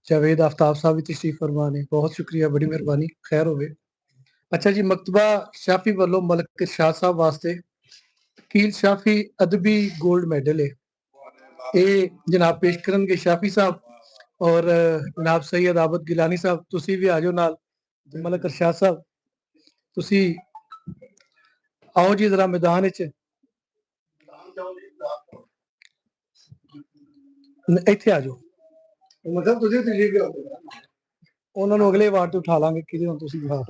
جاوید آفتاب صاحب وی تشریف فرما نے، بہت شکریہ، بڑی مہربانی، خیر ہوئے۔ اچھا جی، مکتبہ شافی والوں ملک ارشاد صاحب واسطے کیل شافی ادبی گولڈ میڈل ہے۔ اے جناب پیش کرن گے شافی صاحب اور، اہ، جناب سید عابد گیلانی صاحب، تسی وی آ جاؤ نال۔ ملک ارشاد صاحب، تسی آؤ جی ذرا میدان وچ۔ ن-، ایتھے آ جاؤ۔ مطلب تسی تشریف لے آؤ۔ انہاں نوں اگلے وار تے اٹھا لاں گے، کدے ہن تسی آؤ۔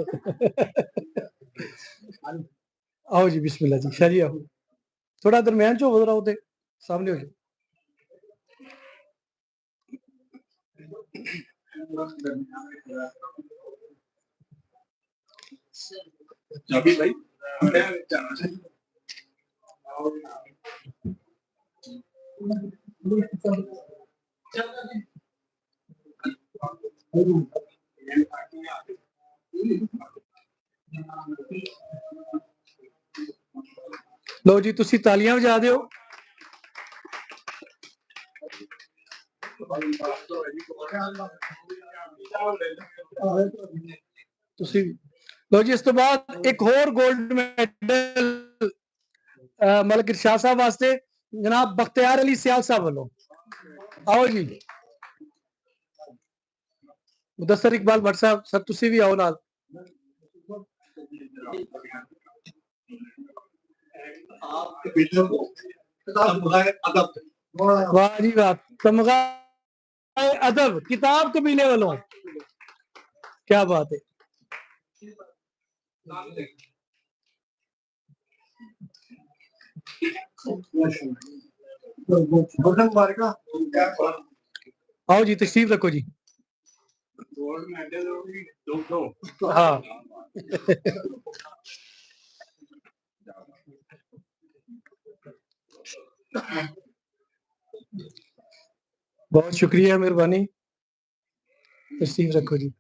آؤ جی، بسم اللہ جی، شاہ جی آؤ۔ تھوڑا درمیان چ ہو ذرا، اوتے سامنے ہو جاؤ۔ لو جی، تسی تالیاں وجا دیو۔ تسی، لو جی، اس تو بعد ایک ہور گولڈ میڈل، آ، ملک ارشاد صاحب واسطے جناب بختیار علی سیال صاحب والوں۔ آؤ جی، مدثر اقبال بٹ صاحب، سر، تسی وی آؤ نال۔ واہ جی واہ، تمغہ ادب کتاب قبیلے والوں۔ کیا بات ہے۔ آؤ جی، تشریف رکھو جی۔ ہاں۔ بہت شکریہ، مہربانی۔ تشریف رکھو جی۔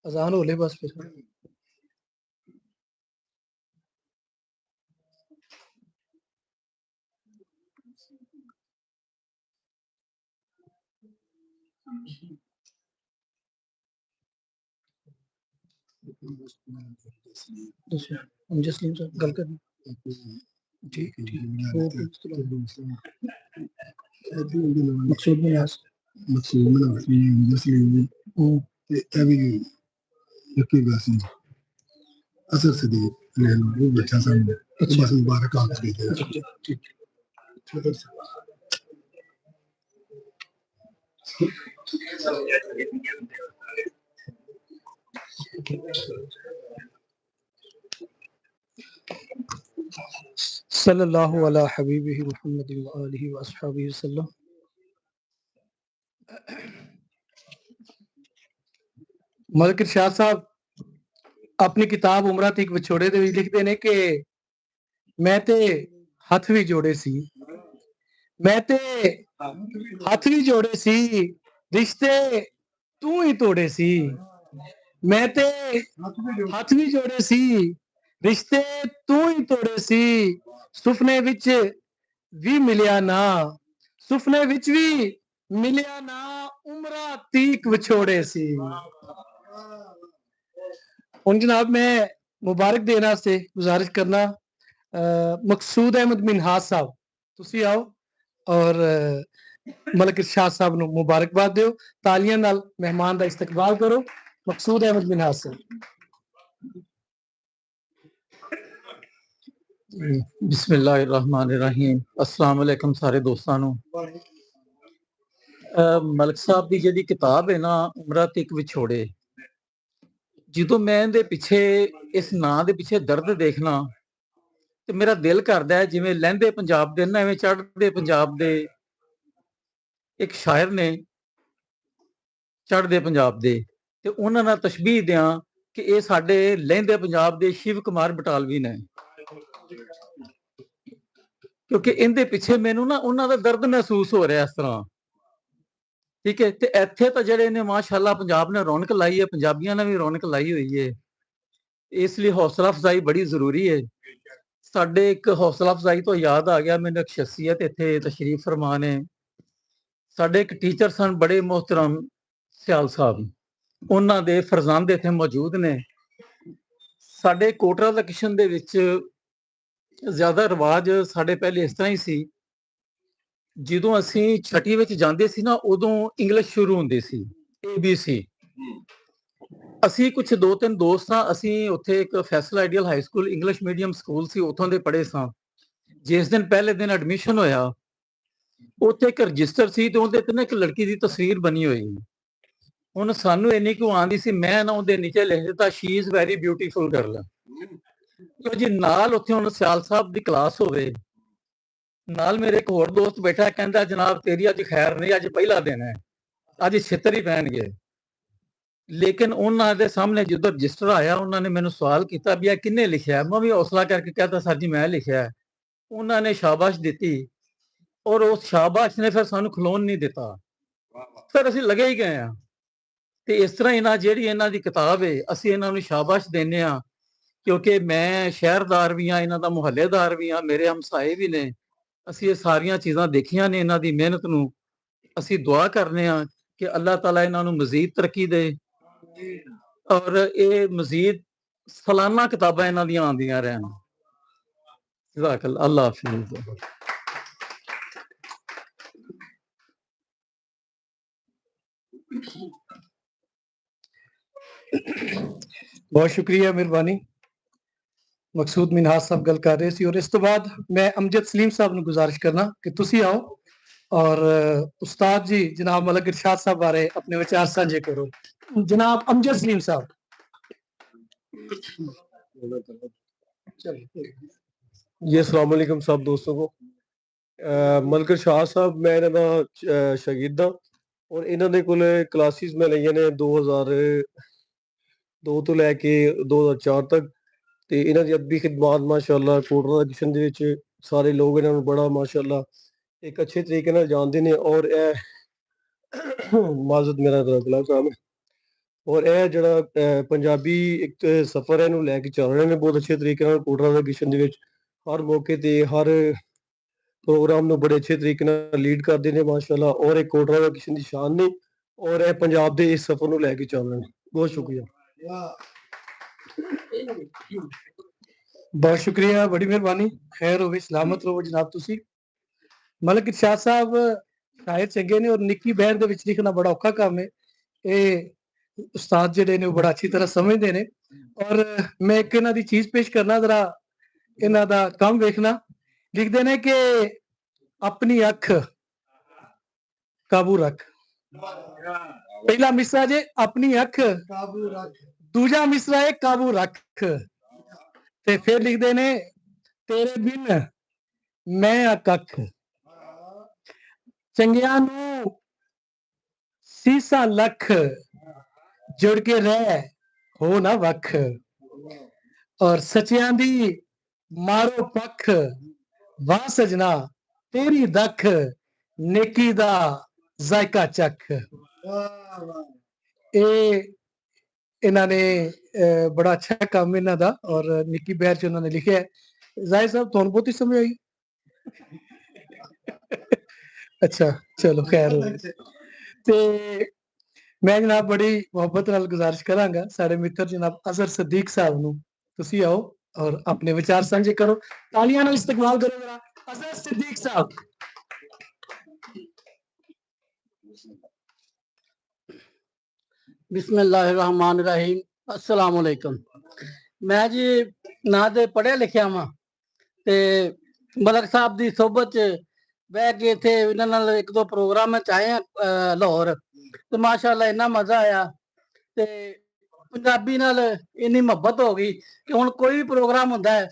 اذان ہو لے بس پھر۔ اچھا، ہم جسلیم صاحب گل کرنی۔ ٹھیک، ٹھیک۔ مقصود بن یاس۔ مقصود بن یاس، جسلیم۔ ہوں۔ تے اے وی یکی گاسی۔ اصل صدیق، لے لو، وہ بچہ سامنے۔ اچھا۔ بس مبارک آ کے دے۔ ٹھیک، ٹھیک۔ صلی اللہ علی حبیبہ محمد و آلہ و اصحابہ وسلم۔ ملک ارشاد صاحب اپنی کتاب عمرہ تے ایک وچھوڑے دے وچ لکھدے نے کہ میں تے ہتھ وی جوڑے سی، میں تے ہتھ وی جوڑے سی، رشتے توں ہی توڑے سی۔ میں تے ہتھ وی جوڑے سی، رشتے توں ہی توڑے سی۔ سپنے وچ وی ملیا نہ، سپنے وچ وی ملیا نہ، عمرہ تیک وچھوڑے سی۔ ہن جناب، میں مبارک دین واسطے گزارش کرنا، آ، مقصود احمد منہاج صاحب، تسی آؤ اور، آ، ملک ارشاد صاحب نوں مبارکباد دیو۔ تالیاں نال مہمان دا استقبال کرو۔ مقصود احمد منہاج صاحب۔ بسم اللہ الرحمن الرحیم۔ السلام علیکم سارے دوستاں نوں۔ اے، ملک صاحب دی جڑی کتاب ہے نا، عمرہ تے ایک وچھوڑے، جدوں میں دے پچھے، اس ناں دے پچھے درد دیکھنا، تے میرا دل کردا ہے جویں لہندے پنجاب دے نہ ایویں چڑھدے پنجاب دے ایک شاعر نے، چڑھدے پنجاب دے، تے انہاں نال تشبیہ دیاں کہ اے ساڈے لہندے پنجاب دے شیو کمار بٹالوی نے۔ کیونکہ ان دے پیچھے مینوں نا انہاں دا درد محسوس ہو رہا اس طرح۔ ٹھیک ہے، تے ایتھے تاں جڑے نے ماشاءاللہ پنجاب نے رونق لائی ہے، پنجابیاں نے بھی رونق لائی ہوئی ہے۔ اس لیے حوصلہ افزائی بڑی ضروری ہے۔ ساڈے ایک حوصلہ افزائی تو یاد آ گیا، مینوں ایک شخصیت ایتھے تشریف فرما نے۔ ساڈے ایک ٹیچر سن بڑے محترم سیال صاحب، انہاں دے فرزند ایتھے موجود نے۔ ساڈے کوٹرا لوکیشن دے وچ زیادہ رواج ساڈے پہلے اس طرح ہی سی، جدوں اسی چھٹی وچ جاندے سی نا، ادوں انگلش شروع ہوندی سی، اے بی سی۔ اسی کچھ دو تین دوست ہاں، اسی اتھے ایک Faisal ideal high school, English medium school سی، اتھوں دے پڑھے ساں۔ جس دن پہلے دن ایڈمیشن ہویا، اتھے ایک رجسٹر سی تے اون دے تے نا ایک لڑکی دی تصویر بنی ہوئی۔ ہن سانوں اینی کو آندی سی، میں نہ اون دے نیچے لکھ دتا شی از ویری بیوٹیفل گرل۔ تو جی نال اتھے ہن سیال صاحب دی کلاس ہووے، نال میرے ایک ہور دوست بیٹھا ہے، کہندا جناب تیری اج خیر نہیں، اج پہلا دن ہے، اج چھتر ہی پہن گئے۔ لیکن انہاں دے سامنے جدوں رجسٹر آیا، انہاں نے مینوں سوال کیتا بھی آ کنے لکھیا ہے؟ میں بھی حوصلہ کر کے کہتا سر جی میں لکھیا ہے۔ انہاں نے شاباش دتی اور اس شاباش نے پھر سانوں کھلون نہیں دتا۔ پھر اسی لگے ہی گئے ہاں۔ تے اس طرح انہاں جیڑی انہاں دی کتاب ہے، اسی انہاں نوں شاباش دینے ہاں، کیونکہ میں شہردار وی ہاں، انہاں دا محلے دار وی ہاں، میرے ہمسائے وی نے۔ اسی یہ ساریاں چیزاں دیکھیاں نے انہاں دی محنت نوں۔ اسی دعا کرنے ہاں کہ اللہ تعالیٰ انہاں نوں مزید ترقی دے اور یہ مزید سالانہ کتاباں انہاں دیاں آندیاں رہن۔ جزاک اللہ، اللہ حافظ۔ بہت شکریہ، مہربانی۔ مقصود منہاج صاحب گل کر رہے سی اور اس تو بعد میں امجد سلیم صاحب نوں گزارش کرنا کہ تسی آؤ اور استاد جی جناب ملک ارشاد صاحب بارے اپنے وچار سانجھے کرو۔ جناب امجد سلیم صاحب۔ جی السلام علیکم سب دوستوں کو۔ ملک ارشاد صاحب میں انہاں دا شاگرد ہاں اور انہاں دے کول کلاسز میں لئیاں نے دو ہزار دو توں لے کے دو ہزار چار تک۔ تے انہاں دی ادبی خدمات ماشاءاللہ کوٹرا دا کشن دے وچ سارے لوگ انہاں نوں بڑا ماشاءاللہ اک اچھے طریقے نال جاندے نے اور اے معذرت میرا ذرا گلا خراب ہے۔ اور اے جڑا پنجابی اک سفر ہے نوں لے کے چل رہے نے بہت اچھے طریقے نال کوٹرا دا کشن دے وچ ہر موقع تے ہر پروگرام نوں بڑے اچھے طریقے نال لیڈ کردے نے ماشاءاللہ اور اک کوٹرا دا کشن دی شان نے اور اے پنجاب دے اس سفر نوں لے کے چل رہے نے۔ بہت شکریہ۔ بہت شکریہ، بڑی مہربانی۔ خیر ہووے، سلامت رہو جناب تسی۔ ملک ارشاد صاحب شاعر چنگے نے اور نکی بہر دے وچ لکھنا بڑا اوکھا کام ہے۔ اے استاد جڑے نے وہ بڑا اچھی طرح سمجھدے نے۔ اور میں ایک انہاں دی چیز پیش کرنا ذرا، انہاں دا کم ویکھنا۔ لکھدے نے کہ اپنی اکھ قابو رکھ۔ پہلا مصرع جے، اپنی اکھ۔ دوجا مصرع ہے قابو رکھ۔ تے پھر لکھدے نے، تیرے بن میں اکھ۔ چنگیاں نوں سیسا لکھ، جڑ کے رہ، ہو نہ وکھ۔ اور سچیاں دی مارو پکھ، واہ سجنا تیری دکھ، نیکی دا ذائقہ چکھ۔ اے انہاں نے، اے، بڑا اچھا کام انہاں دا اور نکی بہر چ انہاں نے لکھیا ہے۔ زاہد صاحب، تہانوں بہت ہی سمجھ آئی؟ اچھا، چلو خیر ہو گئی۔ تے میں جناب بڑی محبت نال گزارش کراں گا ساڈے متر جناب اظہر صدیق صاحب نو، تسی آؤ اور اپنے وچار سانجھے کرو۔ تالیاں نال استقبال کرو ذرا اظہر صدیق صاحب۔ بسم اللہ الرحمن الرحیم۔ السلام علیکم۔ میں جی نہ تے پڑھیا لکھیا واں تے ملک صاحب دی صحبت چ بہ کے اتھے انہاں نال ایک دو پروگرام چ آئے ہاں، آ، لاہور۔ تے ماشاءاللہ اتنا مزہ آیا تے پنجابی نال اتنی محبت ہو گئی کہ ہن کوئی وی پروگرام ہوندا ہے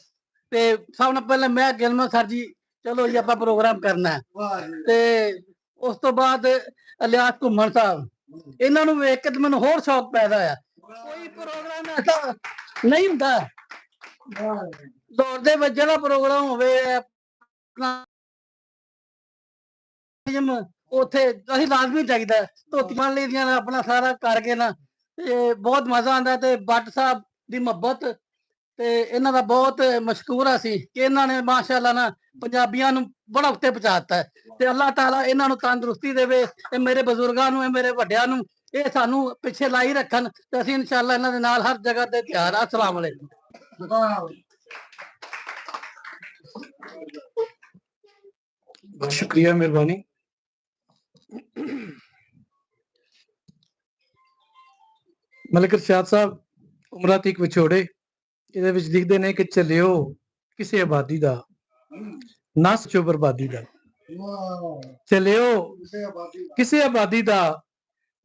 تے سب نال پہلے میں گلما سر جی، چلو جی، آپاں پروگرام کرنا ہے۔ تے اس تو بعد الیاس گھمن صاحب، انہاں نوں ویکھ کے تے مینوں ہور شوق پیدا ہویا۔ کوئی پروگرام ایسا نہیں ہوندا۔ لاہور دے وچ جڑا پروگرام ہووے، اپنا جم، اوتھے اسی لازمی چاہیدا ہے۔ دھوتی پہن لئی دیاں نا، اپنا سارا کر کے نا، تے بہت مزہ آندا ہے۔ تے بٹ صاحب دی محبت، تے انہاں دا بہت مشکور اسی کہ انہاں نے ماشاءاللہ نا پنجابیاں نوں بڑا اُتے پہنچا دتا ہے۔ تے اللہ تعالیٰ انہاں نوں تندرستی دے، اے میرے بزرگاں نوں، اے میرے وڈیاں نوں، اے سانوں پچھے لائی رکھن، تے اسی انشاءاللہ انہاں دے نال ہر جگہ تے تیار آں۔ السلام علیکم۔ بہت شکریہ، مہربانی۔ ملک ارشاد صاحب، عمرہ تیک وچھوڑے، ایہدے وچ لکھدے نے کہ چلیو کسے آبادی دا، نہ سوچو بربادی دا۔ چلیو کسے آبادی دا،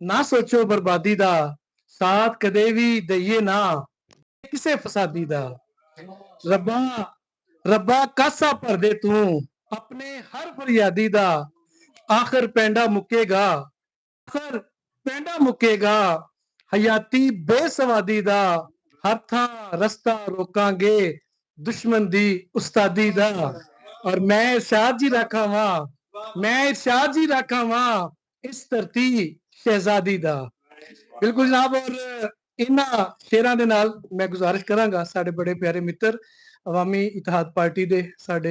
نہ سوچو بربادی دا، ساتھ کدے وی دئیے نہ کسے فسادی دا۔ ربا، ربا کاسا بھر دے توں اپنے ہر فریادی دا، آخر پینڈا مکے گا، آخر پینڈا مکے گا، حیاتی بے سوادی دا، ہر تھاں رستہ روکاں گے دشمن دی استادی دا۔ اور میں ارشاد جی رکھا واں، میں ارشاد جی رکھا واں، اس دھرتی شہزادی دا۔ بالکل جناب، اور انہاں شعراں دے نال میں گزارش کراں گا ساڈے بڑے پیارے متر عوامی اتحاد پارٹی دے، ساڈے